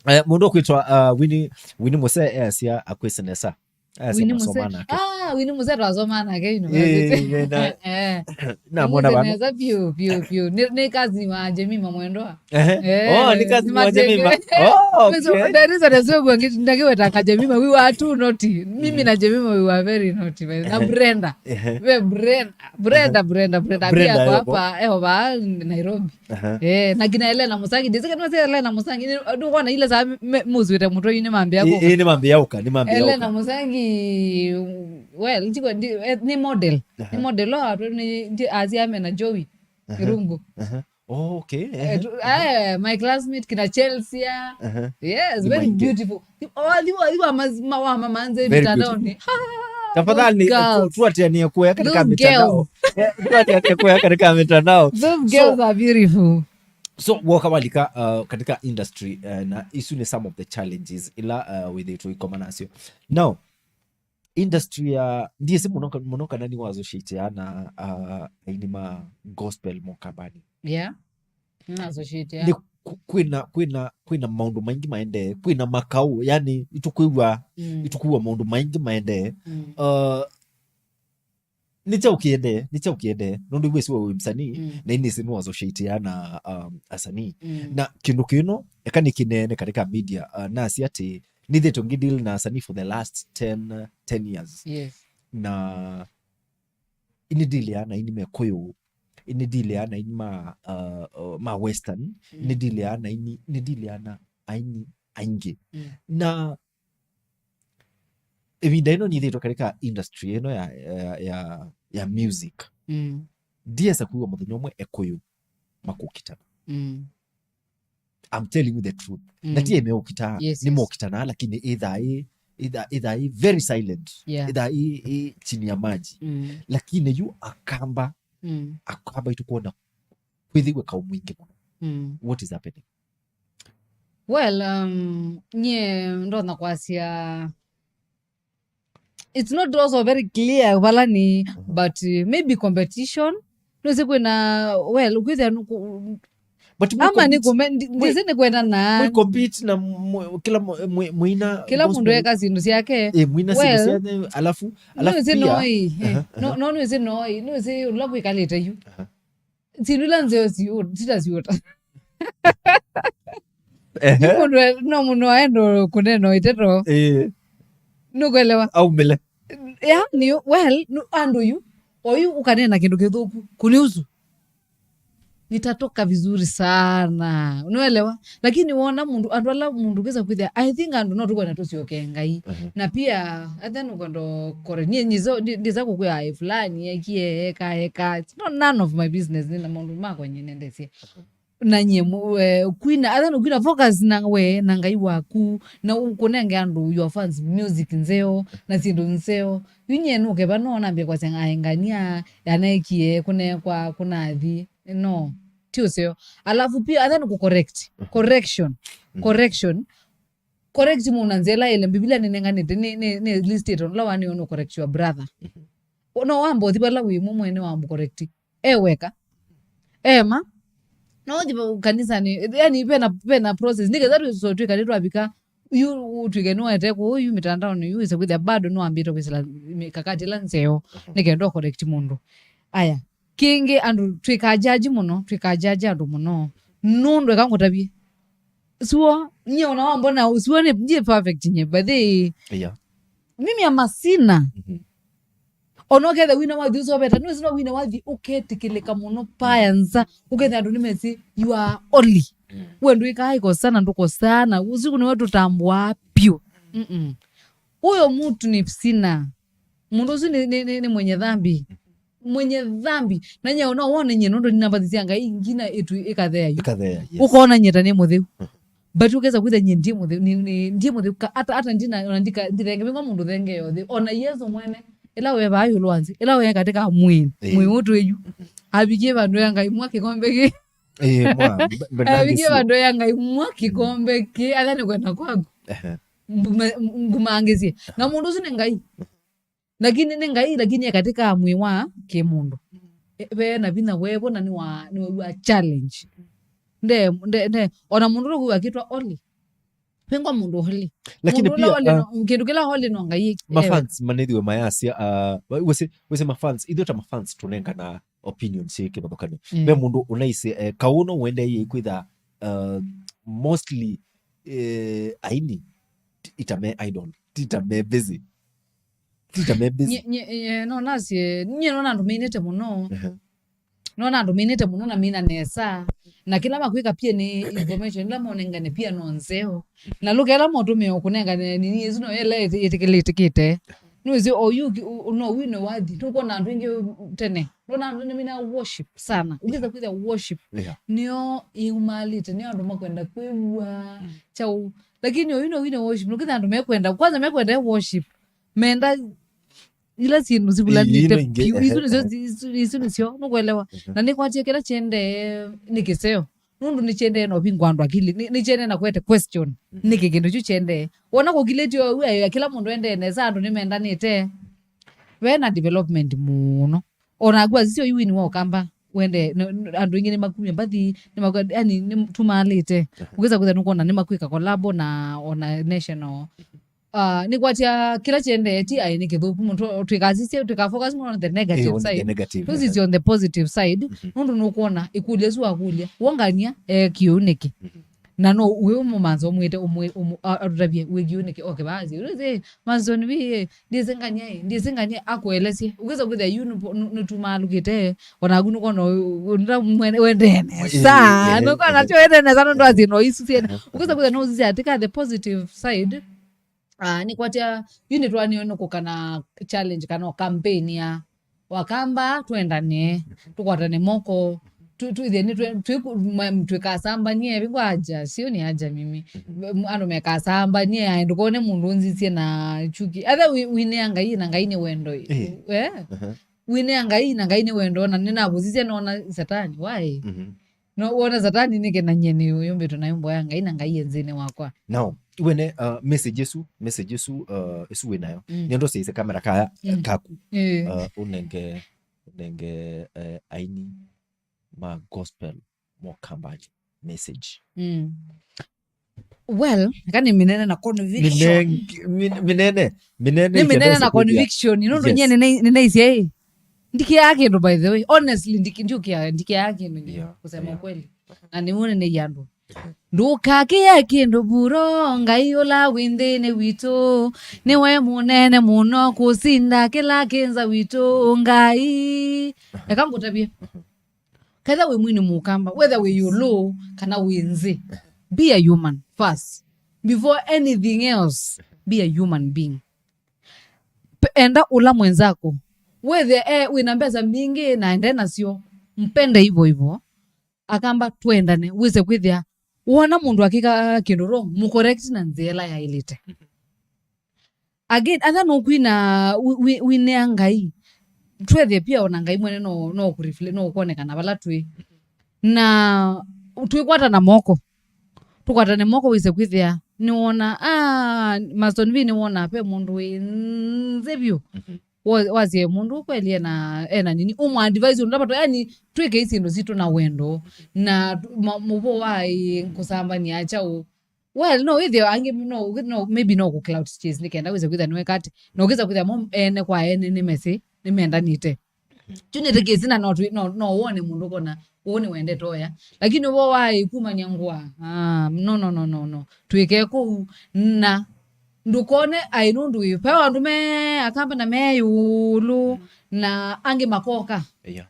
Eh, mũndũ ũkwĩtwa uh, Winnie Winnie Mũsee easya akwĩsĩ nesa. Easya Winnie Mũsee. Masoma nake. Ah, Winnie Mũsee twasoma nake university. Eh, na- Eh. Namwona vano. Nesa piũ, piũ, piũ. Nĩ, nĩ cousin wa Jemima Mwendwa. Ehe. Eh, Oh, nĩ cousin wa Majenge. Jemima. Oh, okay. There is a reason why ndakiweta ka Jemima. We were too naughty. Mimi na Jemima we were very naughty. Na Brenda. Ehe. We Brenda. Brenda, Brenda, Brenda. Brenda Pia kwa yuko. Hapa, eh, hapa Nairobi. Aha. Eh, na kina Elena Musangi. Ndizika nwa Elena Musangi. Ni- Ndio kwa na ile saa me- muzwite mutwe ine mambia Ĩ- kuka. ĩ, nĩ mambia yauka, nĩ mambia Elena yauka. Musangi, well, ndiko ndi- eh, ni model. Ni model wa watu ni ndi- aziame na Joey Irungu. Aha. Oh, okay. Eh, tu- eh, my classmate kina Chelsea. Aha. Yes, Ni very maingi. Beautiful. Oh, thiwa thiwa maz- mawa mamanze Very mitandaoni. Tafadhali Those girls. tu- tuatianie kuya katika Those mitandao. Girls. Eh, tuatianie kuya katika mitandao. Those girls are beautiful. So woka walika uh, katika industry uh, na isu ni some of the challenges ila uh, withitwo ikoma nasyo. Now industry ya ndiesi muno muno kana ni wazo shitia na uh, aini ma gospel mokambani. Yeah. Nĩ associate ya. Ni ku- kwina kwina kwina maundu maingi maendee, kwina makau, yani itukwigua Mm. itukwigua maundu maingi maendee. Mm. Uh, nĩ kyaũ kĩendee, nĩ kyaũ kĩendee nũndũ wĩsĩ we wĩ msanii. Mm. Na inĩsĩ nĩ associate ya na um, asanii. Mm. Na kĩndũ kĩno eka nĩ kĩneene katika media uh, nasi atĩ nĩthĩtwe ngĩ deal na asanii for the last ten, ten years. Yes. Na ini deal ya na ini mekũyũ, ini deal ya na ini ma uh, ma western, Mm. ini deal ya na ini ini deal ya na aini aingĩ. Mm. Na ĩvinda ĩno nĩthĩtwe katika industry ĩno ya, ya, ya, ya music. Mm. Ndiesa kuiwa mũthenya ũmwe ekũyũ makũkitana. Mm. I'm telling you the truth. Mm. Na ti emeũkitaa, Yes, nĩ yes. Mokitanaa lakini ithaa ĩ ithaa ithaa ĩ very silent. Yeah. Ithaa ĩ ĩ chini ya maji. Mm. Lakini yu akamba Mm. akamba itukuona kwĩthĩwe kau mwingĩ mũno. Mm. What is happening? Well, um, nyie ndona kwasya it's not also very clear vala ni, but uh, maybe competition. Nũsĩ kwĩna, well, kwĩthĩa nũkũ- But mwe ama nĩ compete- kũme- ndi- ndĩsĩ nĩ kwenda na mwe compete na mwe- kila mwe- mwe- mwina kila mũndũ gospel. Eka syĩndũ syake. Eh, mwina syĩndũ Well, syake alafu alafu Nũsĩ pia- noi, eh, Aha, no- aha. No nũsĩ noi, nũsĩ ũla kwĩkalĩte yu. Aha. Syĩndũ ila nzeo siũ- sitasiũta. Ehe. Mũndũ e- no mũndũ aendo kũnena iteto. Eh, Nũkwelewa? aumile. Yani, well, nu- andũ yu oyu ũkanena kĩndũ kĩthũku kũniusu, nitatoka vizuri sana, unaelewa? Lakini wona mũndũ, andũ ala mũndũ kĩsa kwĩthĩa, I think andũ no tũkwenda tũsyoke Ngai. Na pia athe nũkwenda kore niĩ nyizo ndĩsa kũkwĩa ai fulani ekie eka eka. It's not none of my business, nĩ na maũndũ makwa nyie nendesie. Na nyie mu- eh, kwina atha nũkwina focus na we na Ngai waku, na ũkũnenge andũ your fans music nzeo na syĩndũ nzeo. Yu nyie nũkeva no nambie kwasya ng'aengania yanaekie kũnekwa kũnathi, no, ti ũseo. Alafu pia atha nũkũ correct, correction, correction. Correct mũndũ na nzĩa ĩla ĩle. Mbivilia nĩnenganĩte, nĩ, nĩ, nĩ list ĩtonya ũla wanĩwe nũ correct your brother. No wamba ũthi vala wĩ mũ mwene wa mũ correct. E weka. Ema. No ũthi va-, kanisanĩ, yani vena, vena process. Nĩketha twĩ-, so twĩkale twavika, yu ũtwĩke nĩwete kũu, yu mĩtandaonĩ, yu wĩse kwĩthĩa bado nĩwambĩte kwĩsĩla mikakati ĩla nzeo, nĩkenda ũ correct mũndũ. Aya. Kĩngĩ andũ twĩkajaji mũno, twĩkajaji andũ mũno. Nũndũ eka ngũtavye. Suo, nyie ona wambona, suo nĩ, ndiĩ perfect nye, but they, Yeah. mimi am a sinner. Mhm. Ona ũketha wina wathi ũsoveta, nĩwĩsĩ no wina wathi ũketĩkĩlĩka mũno paya nza, ũketha andũ nĩmesĩ, "You are holy." Mm. We ndwĩkaa ikosa na ndũkosaa, na ũsiku nĩwe tũtambũaa piũ. Mm-mm. Huyo mtu ni sinner. Mũndũ ũsu nĩ, nĩ, nĩ, nĩ mwenye dhambi. Mwenye dhambi. Na nyie no wone nyie nũndũ nina mbathi sya Ngai ngina ĩtu ĩkathea yu. Ĩkathea, yes. Ũkona nyie ta nĩ mũtheu. But ũkesa kwĩthĩa nyie ndiĩ mũtheu, ni, ni, ndiĩ mũtheu ka-, ata, ata ndina, ona ndika, ndithenge, vingwa mũndũ thenge yothi. Ona Yesu mwene, ĩla wevaa ĩũlũ wa nzĩ, ĩla wee katika mwĩĩ, Ĩĩ. mwĩĩ ũtũ ĩyu. Avikie vandũ ya Ngai mwa kĩkombe kĩ. Ĩĩ, mwa, mbe-, mbe-, Avikie ndangĩsio. vandũ ya Ngai mwa kĩkombe kĩ, atha nĩ kwenda kwaku. Ehe. Nguma-, ngumangĩsye. Na mũndũ ũsu nĩ Ngai. Lakini nĩ Ngai, lakini e katika mwĩĩ wa kĩmũndũ. E, ve na vinya wevo na nĩwa, nĩwew'a challenge. Nde, nde, nde, ona mũndũ ũla kwĩw'a akĩtwa Oli. Vengwa mũndũ Oli. Lakini Mũndũ ũla pia, Oli uh, no, kĩndũ kĩla Oli no Ngai. Mafans manĩthiwe mayasya, uh, wĩsĩ, wĩsĩ mafans, ithuĩ ta mafans tũnengana opinion syĩ kĩvathũkanyo. Mm. Ve mũndũ ũnaisĩ, eh, kaũno ũendeeie kwĩtha, uh, mostly, eh, aini, ti-, ita me idol, ti ita me busy. Ti ita me busy. Nye, nye, nye, no nasye, nye nona andũ mainĩte mũno. Ehe. Nona andũ mainĩte mũno na maina nesa. Na kĩla makwĩka pia nĩ information, ĩla monengane pia no nzeo. Na lũkela motũmĩo kũnengane nini ĩsu no ĩla ĩtĩ-, ĩtĩkĩlĩtĩkĩte. Nĩwĩsĩ oyu ki-, u-, u-, no wine wathi. Tũkwona andũ aingĩ tene. Nona andũ nĩmina worship sana. Ũkĩsa kwĩthĩa worship. Yeah. Nĩyo yumalĩte, nĩyo andũ makwenda kwĩw'a. Mm. Chau. Lakini oyu no wine worship. Nũkĩsa andũ mekwenda, kwanza mekwenda worship. Menda ila syĩndũ sivulanĩte. Ii, ino ingĩ, piũ. Isu ehe, nĩsyo, ehe. Isu, isu nĩsyo, nũkwelewa? Mhm. Na nĩkwatya kĩla kyendee nĩ kĩseo. Nũndũ nĩkyendee na ũvingwa andũ akili. Nĩ, nĩkyendee na kwete question. Mhm. Nĩkĩ kĩndũ kyu kyendee? Wona kũkilĩtye ũu, eh, kĩla mũndũ endee nesa, andũ nĩmendanĩte. Ve na development mũno. Ona agu asisyo yu wini wa ũkamba, wende, n-, n-, andũ aingĩ nĩmakumya mbathi, nĩmakwa-, yani, nĩ-, tumalĩte. Mhm. Ũkĩsa kwĩtha nũkwona nĩmakwĩka collabo na ona national. Ah, nĩkwatya kĩla kyendee ti aĩ nĩ kĩthũku mũno, tũ-, twĩkasisye, twĩkafocus mũno on the negative side. Eh, on the negative, tũsisye, ehe, on the positive side, mhm, nũndũ nũkwona ĩkũlyo ĩsu wakũlya, wongania, eh, kĩu nĩkĩ? Mhm. Na no wĩ mũmanza ũmwĩte, ũmwĩ-, ũmũ-, a-, atũtavye wĩ kĩu nĩkĩ? Okay, basi, ũrĩsĩ, manzoni vi, eh, ndiĩsĩ ngania, eh, ndiĩsĩ ngania, akũelesye. Ũkĩsa kwĩthĩa yu nũ-, nũ-, nũtumalũkĩte, onaku nũkwona ũ-, ũ-, nda mwene-, wendee nesa. Eh, eh, nũkwona eh, tyo wendee nesa, nũndũ asye no isu syene. Aha. Ũkĩsa kwĩthĩa no ũsisye atĩ ka the positive side, Ah, nĩkwatya, yu nĩtwaniwe nũkũka na challenge kana o campaign ya wakamba twendane, tũkwatane moko, tũ-, twĩthĩe nĩtwe-, twĩku-, ma-, twĩkasambanie, vingwa aja, sio ni aja mimi. M-, andũ mekasambanie, aĩ ndũkone mũndũ ũnzisye na chuki. Atha wi-, winĩa Ngai, na Ngai nĩ wendo. Eh. Eh? Aha. Winĩa Ngai, na Ngai nĩ wendo, na nĩnavũsisye nona Satani. Why? Mhm. No wona Satani nĩkenany'e nĩ ũyũmbĩtwe na yũmbo ya Ngai na Ngai e nzĩnĩ wakwa. Now, iwene, uh, message ĩsu, message ĩsu, uh, ĩsu wĩ nayo. Mm. Nĩendo syaise kamera kaya, mm, kaku. Eh. Uh, ũnenge, ũnenge, eh, aini ma gospel mokambani message. Mm. Well, eka nĩ mĩnene na conviction. Mineng-, min-, minene, minene. Nĩ mĩnene na conviction. Nũndũ, yes, nyie nĩna-, nĩnaisye ĩ. Ndikĩaa kĩndũ, by the way. Honestly, ndiki-, ndiũkĩaa, ndikĩaa kĩndũ nyie, yeah, kusema, yeah, ukweli. Na nĩwone nĩ andũ. Ndũkakĩe kĩndũ buro, Ngai ũla wĩ nthĩnĩ witũ. Nĩwe mũnene mũno kũsinda kĩla kĩ nza witũ, Ngai. Eka ngũtavye. Ketha wĩ mwini mũkamba, whether wĩ ĩũlũ kana wĩ nzĩ, be a human first. Before anything else, be a human being. P-, enda ũla mwenzako. Wĩthĩe, eh, wĩna mbesa mbingĩ na ende nasyo, mpende hivyo hivyo. Akamba twendane, wĩse kwĩthĩa, wona mũndũ akĩka kĩndũ wrong, mũcorrect na nzĩa ĩla yaĩlĩte. Again, atha nũkwina wi-, wi-, winĩa Ngai, twethe pia ona Ngai mwene no, no kũrefle-, no ũkwonekana vala twĩ. Na twĩkwatana moko, tũkwatane moko wĩse kwĩthĩa nĩwona, ah, Maston V nĩwona ve mũndũ wĩ nzĩ vyũ. Mhm. Wa- wasye mũndũ kweli ena, ena nini, ũmũ advise ũndũ ndapata, yani, twĩkei syĩndũ sitũ na wendo, na tu- ma- mũvo wa ĩ, kũsambania kyaũ. Well, no wĩthĩe angĩ, no, no, maybe no kũ clout chase nĩ kenda wĩse kwĩthĩa nĩweka atĩ, na ũkĩsa kwĩthĩa mo ene kwa ene nĩmesĩ, nĩmendanĩte. Kyu nĩ kĩsina no twi- no, no wone mũndũ kona ũũ nĩwendete oya. Lakini ũvo wa ĩ kumania ngũa, ah, no, no, no, no, no. Twĩke kũu na ndũkone aĩ nũndũ wĩ. Ve andũ me akamba na me ĩũlũ na angĩ makoka. Yeah.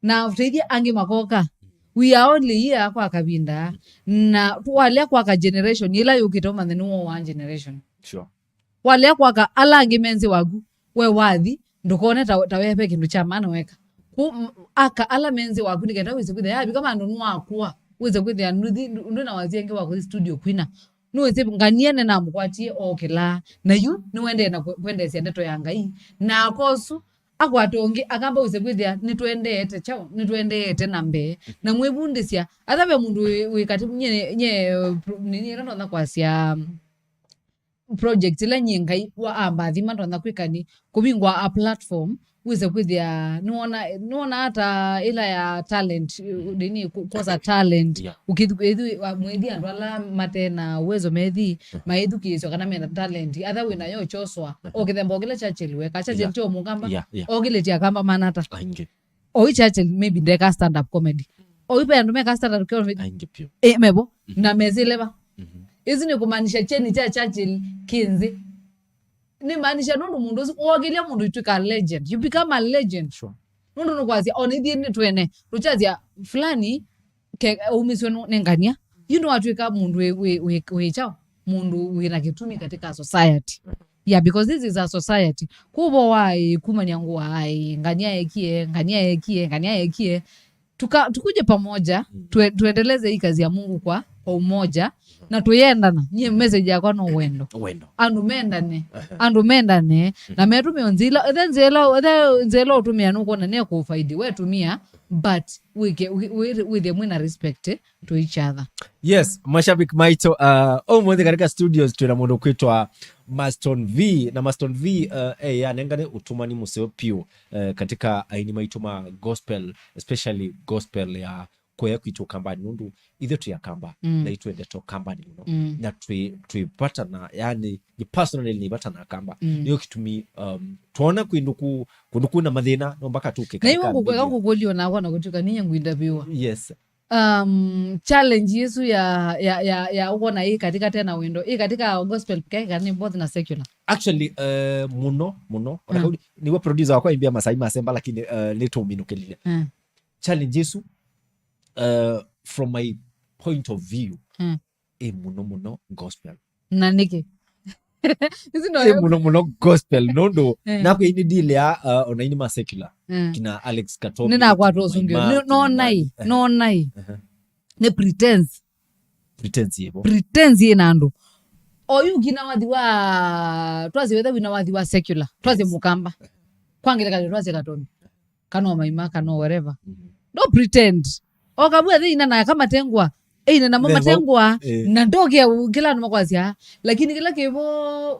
Na ũteithie angĩ makoka. We are only here kwa kavinda. Na walea kwaka generation, ĩla yũkĩte ũmanye nĩ wa one generation. Sure. Walea kwaka ala angĩ me nzĩ waku, we wathi, ndũkone ta, ta we ve kĩndũ kya maana weka. Ku- m- aka ala me nzĩ waku nĩ kenda wĩse kwĩthĩa yavika vandũ nĩwakũa, wĩse kwĩthĩa nduthi- ndu- ndwĩ na wasya ĩngĩ wa kũthi studio kwina. Nĩwĩsĩ ngania nĩnamũkwatie okĩlaa, na yu nĩwendee na kwe- kwendeesya ndeto ya Ngai. Na akosu akwata ũngĩ akamba wĩse kwĩthĩa nĩtwendeete kyaũ, nĩtwendeete na mbee. Na mwĩvundĩsya, atha ve mũndũ wĩ, wĩ katĩ nye, nye, pro- nini ĩla ndonya kwasya, project ila nyie Ngai wa ambathima ndonya kwĩka nĩ kũvingwa a platform, wĩse kwĩthĩa nĩwona, nĩwona ata ĩla ya talent, uh, nini, ku- kuosa talent. Yeah. Ũkĩthi- ĩthi- wa- mwĩthi andũ ala mate na uwezo methi maithukĩĩsyo kana mena talent, atha wĩ nayo choswa. O kĩthemba o kĩla Churchill weka, Churchill Yeah. tyo mũkamba. Yeah, yeah. O kĩlĩtya kamba manata. Aingĩ. Oyu Churchill maybe ndeka stand up comedy. Oyu ve andũ meka stand up comedy. Aingĩ vyũ. Eh, mevo. Mhm. Na mesĩle va. Mhm. Ĩsu nĩ kũmaanisha kyeni kya Churchill kĩ nzĩ. Nĩ maanisha nũndũ mũndũ ũsu wokĩlya mũndũ ĩtwĩka legend. You become a legend. Sure. Nũndũ nũkwasya ona ithyĩ nĩ twene. Tũkyasya fulani ke umiswe nũ- nĩ ngania. Yu nĩwatwĩka mũndũ wĩ, wĩ, wĩ, wĩ kyaũ? Mũndũ wĩ na kĩtumi katika society. Yeah, because this is a society. Kuvo wa ĩ, kumania ngũa ĩ, ngania ekie, ngania ekie, ngania ekie. Tuka, tukuje pamoja, tue, tuendeleze hii kazi ya Mungu kwa, kwa umoja, na tuyendana. Nyie message yakwa no wendo. Wendo. Andũ mendane. Aha. Andũ mendane. Na metumie nzila, ethe nzila, ethe nzila utumia nũkwona nĩ kũfaidi, we tumia, but wĩke, wĩ- wĩ- wĩthie mwĩna respect to each other. Yes, mashabiki maitũ, uh, ũmũnthĩ katika studios twĩna mũndũ kwĩtwa Maston V, na Maston V, uh, eh, anengane ũtũmani mũseo piũ, uh, katika aini maitũ ma gospel, especially gospel ya kũya kwitũ Kambani, nũndũ ithe twĩ Akamba, Mm. na itwendete Kambani mũno. Mm. Na twĩ, twĩvatana, yani, ni personally nĩvatana Akamba. Mm. Nĩyo kĩtumi, um, twona kwĩndũ ku, kũndũ kwĩna mathĩna, no mpaka tũke Na iwe katika ngũkweka media. Kũkũlio nakwa na kũtuka niye ngwinda viwa. Yes. Um, challenge yesu ya, ya, ya, ya ũkona ĩ katika tena wendo, ĩ katika gospel peke yake, kana nĩ both na secular? Actually, uh, mũno, mũno. Ona Mm. kauli, niwe producer wakwa imbia Masai Masemba, lakini, uh, nĩtũminũkĩlile. Mm. Challenge yesu, uh, from my point of view, Mm. ĩ mũno mũno gospel. Na nĩkĩ? Ici no ĩ yo mũno mũno gospel, nũndũ Eh. nakwĩa ini deal ya, uh, ona ini ma secular. Eh. Kina Alex Katobi, Nĩnakwata kina ũsungio. Maima, Nĩ- kina nonai, Mari. Eh. Nonai. Eh. Nĩ pretense. Pretense yĩvo. Pretense yĩ na andũ. Oyu kina wathi wa, twasye wetha wina wathi wa secular. Twasye Yes. Mũkamba. Kwa ngelekany'o twasye Katobi. Kana o Maima, kana o whatever. Mhm. No pretend. Okavu athi ina na akamatengwa. Ina na Mevo. Mamatengwa. Eh. Na ndoke kila andũ makwasya. Lakini kila kivo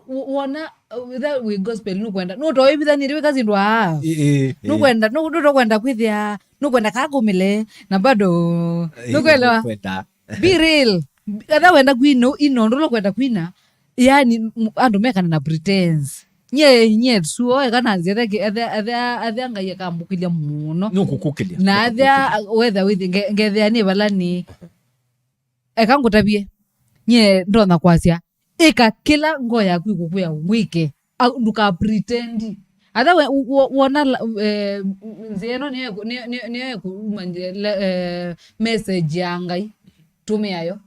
wo- wona, uh, whether wĩ gospel nũkwenda. Nũtoĩ vithanĩrĩ wĩka syĩndũ aa. Eh, eh, eh. Nũkwenda, nũ- nũtokwenda kwĩthĩa. Nũkwenda kakumile. Na bado. Eh, nũkwelewa. Nũkwenda. Be real. Etha wenda kwina, ino ndũla kwenda kwina. Yani, m- andũ mekana na pretense. Nye, nye suo, eka na nzia, ethe, ethe, ethe, ethe Ngai akambũkĩlya mũno. Nũkũkũkĩlya. Na ethe, wetha wĩthi, nge- ngethea nĩ vala nĩ. Eka ngũtavie. Nye ndonya kwasya. Ĩka kĩla ngoo yaku ĩkũkwĩa wĩke. Au, ndũka pretend. Atha we, u- u- wona la- eh, nzĩa ĩno nĩyo ĩkũ- nĩyo- nĩyo- nĩyo ĩkũuma nzĩa- le- eh, message ya Ngai. Tũmĩa yo.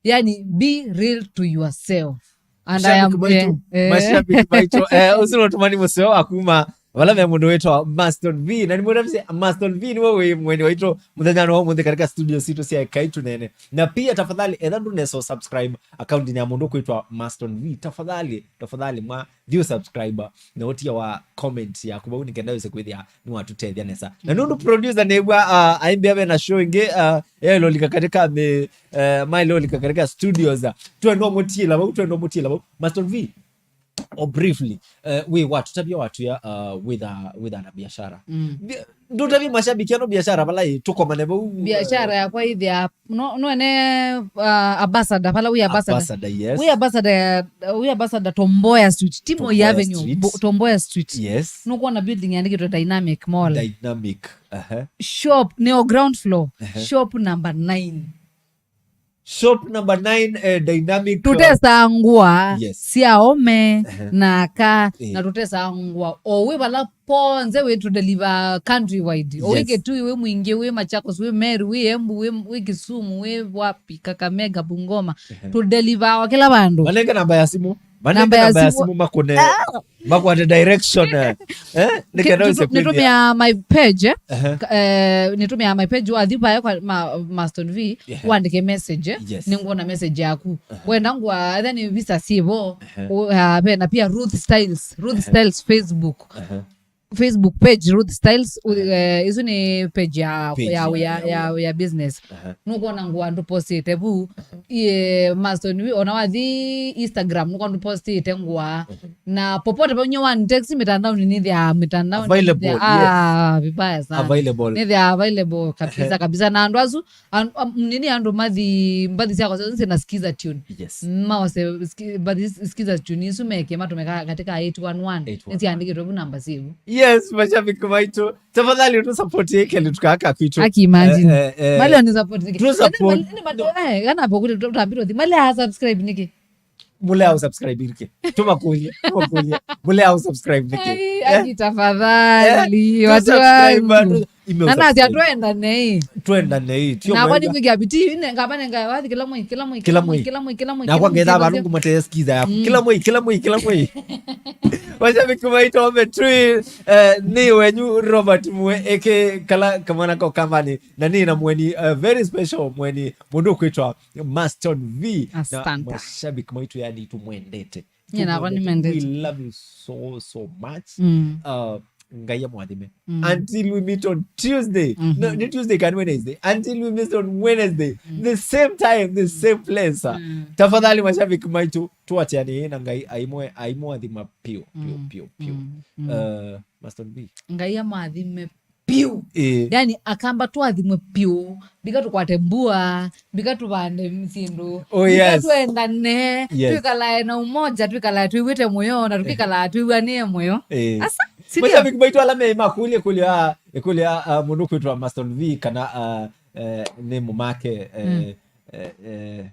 Yani, be real to yourself. And I am Mashabiki maitũ, eh, eh. Mashabiki maitũ, eh, ũsu nĩ ũtũmani mũseo wa kuma Vala me mũndũ wĩtwa Maston V. Na nĩmwĩra mse, Maston V nĩwe wĩ mweni waitũ mũthenya wa ũmũnthĩ katika studio sitũ sya Ekai Tũneene. Na pia tafadhali, etha ndũnesa subscribe account ya mũndũ kwĩtwa Maston V, tafadhali, tafadhali mwa thiũ subscribe na ũtia wa comment yaku vau nĩkenda wĩse kwĩthĩa nĩwatũtethya nesa. Na nũndũ producer nĩw'a, uh, aimbĩa ve na show ĩngĩ, uh, yailolika katika me, uh, mailolika katika studios. Uh, twendwa mũtiĩla vau, twendwa mũtiĩla vau. Maston V, or briefly, uh, wĩ watũtavya watwĩa, uh, wĩtha, wĩtha na biashara. Mm. Bi-, ndũtavye mashabiki ano biashara vala ĩ, tũkomane vau, uh, biashara yakwa ĩthĩa, no, no ene, uh, ambassador, vala wĩ ambassador. Ambassador, yes. Wĩ ambassador, wĩ ambassador Tomboya Street, Timo Tomboya Avenue, Street. Bo-, Tomboya Street. Yes. Nũkwona building yandĩkĩtwe Dynamic Mall. Dynamic, uh-huh. Shop, nĩ o ground floor. Uh-huh. Shop number nine. Shop number nine, eh, Dynamic, uh, tũtesaa ngũa, yes, sya ome, ehe, na aka, eh, na tũtesaa ngũa o wĩ vala ponthe wĩ tũdeliver countrywide. O wĩ, yes, Kitui, wĩ Mwingi, wĩ Machakos, wĩ Meru, wĩ Embu, wĩ, wĩ Kisumu, wĩ wapi, Kakamega, Bungoma. Ehe. Tũdelivaa o kĩla vandũ. Manenge namba ya simu. Manenge namba ya simu makũne. Ah! Makwate direction, eh. Eh? Nĩkenda wĩse kwĩthĩa. Nĩtũmĩa my page, eh? Ehe. Ka-, eh, nĩtũmĩa my page, wathi vae kwa ma-, Maston V, ehe, wandĩke message, eh? Yes. Nĩngwona message yaku. Ehe. Wenda ngũa, then visa sivo. Ehe. U-, ah, ve na pia Ruth Styles, Ruth, ehe, Styles Facebook. Ehe. Facebook page Ruth Styles, u-, ehe, eh, isu nĩ page ya, page ya, ya, ya, ya, ya business. Ehe. Nũkwona ngũa ndũ postĩte vu. Iye Maston V, ona wathi Instagram, nũkwona ndũ postĩte ngũa. Mhm. Na popote penye wa text mitandaoni nĩthĩa, mitandaoni available, nĩthĩa, yes, ah, vibaya sana. Available. Nĩthĩa available kabisa, ehe, kabisa. Na andũ asu, an-, am-, nini andũ mathi, mbathi syakwa syonthe na Skiza Tune. Yes. Maose ski-, mbathi Skiza Tune isu meke matũme ka-, katika eight one one. Eight one one. Nĩsyandĩkĩtwe vu namba sivu. Yes, mashabiki maitũ. Tafadhali tu support yake litu kaka kwitu. Aki imagine. Eh, eh, eh. Mali ni support niki. Tu support. Ni mali, eh, kana hapo kule tutambiro thi. Mali ha subscribe niki. Mule au subscribe niki. Tuma kuye, tuma kuye. Mule au subscribe niki. Ai, eh? Aki tafadhali, eh, watu wangu. Ana ati atwenda nei. Twenda nei. Tio na kwani mwenga. Kwiki abiti ne ngaba ne ngaba kila mwei, kila mwei, kila mwei, kila mwei, kila mwei. Na kwa ngetha bandu kumate Skiza yaku. Mm. Kila mwei, kila mwei, kila mwei. Mashabiki maitũ ome tui, eh, nĩ wenyu Robert Mwe, eke kala kamwana ko kambani, na nĩ na mweni, eh, very special mweni, mũndũ kwĩtwa Maston V. Asante. Na mashabiki maitũ yani tũmwendete. Nyie nakwa nĩmendete. We love you so, so much. Mm. Uh, Ngai amwathime. Mm. Until we meet on Tuesday. Mm-hmm. No, ni Tuesday kana Wednesday. Until we meet on Wednesday. Mm. The same time, the same place. Mm. Tafadhali mashabiki maitũ, tuatiane na Ngai aimwe, aimwathima piũ, piũ, mm, piũ, piũ. Mm. Mm. Uh, Maston V. Ngai amwathime piũ. Eh. Yani akamba twathimwe piũ. Mbika tũkwate mbua, mbika tũvande syĩndũ. Oh, mbika, yes, twendane, yes, twĩkalae na umoja, twĩkalae twĩw'ĩte mũyo, na tũkĩkalaa twĩw'anĩe mũyo. Eh. Asa, si ndio? Mashabiki maitũ ala me makũlye kũlya, kũlya, uh, mũndũ kwĩtwa Maston V kana, uh, eh, nĩ mũmake, eh, mm, eh, eh,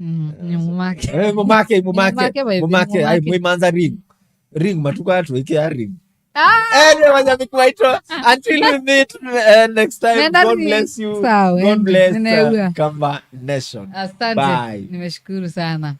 mm, nĩ mũmake. Eh, mũmake, mũmake, mũmake, by the way, mũmake, ai, mũmake. Mwĩmanza ring. Ring, matukũ aya twĩkĩa ring. Ah! Anyway, mashabiki maitũ, until we meet, uh, next time, nenda God ring. Bless you. Sawa, God bless, uh, ninaelewa. Kamba Nation. Asante. Bye. Nimeshukuru sana.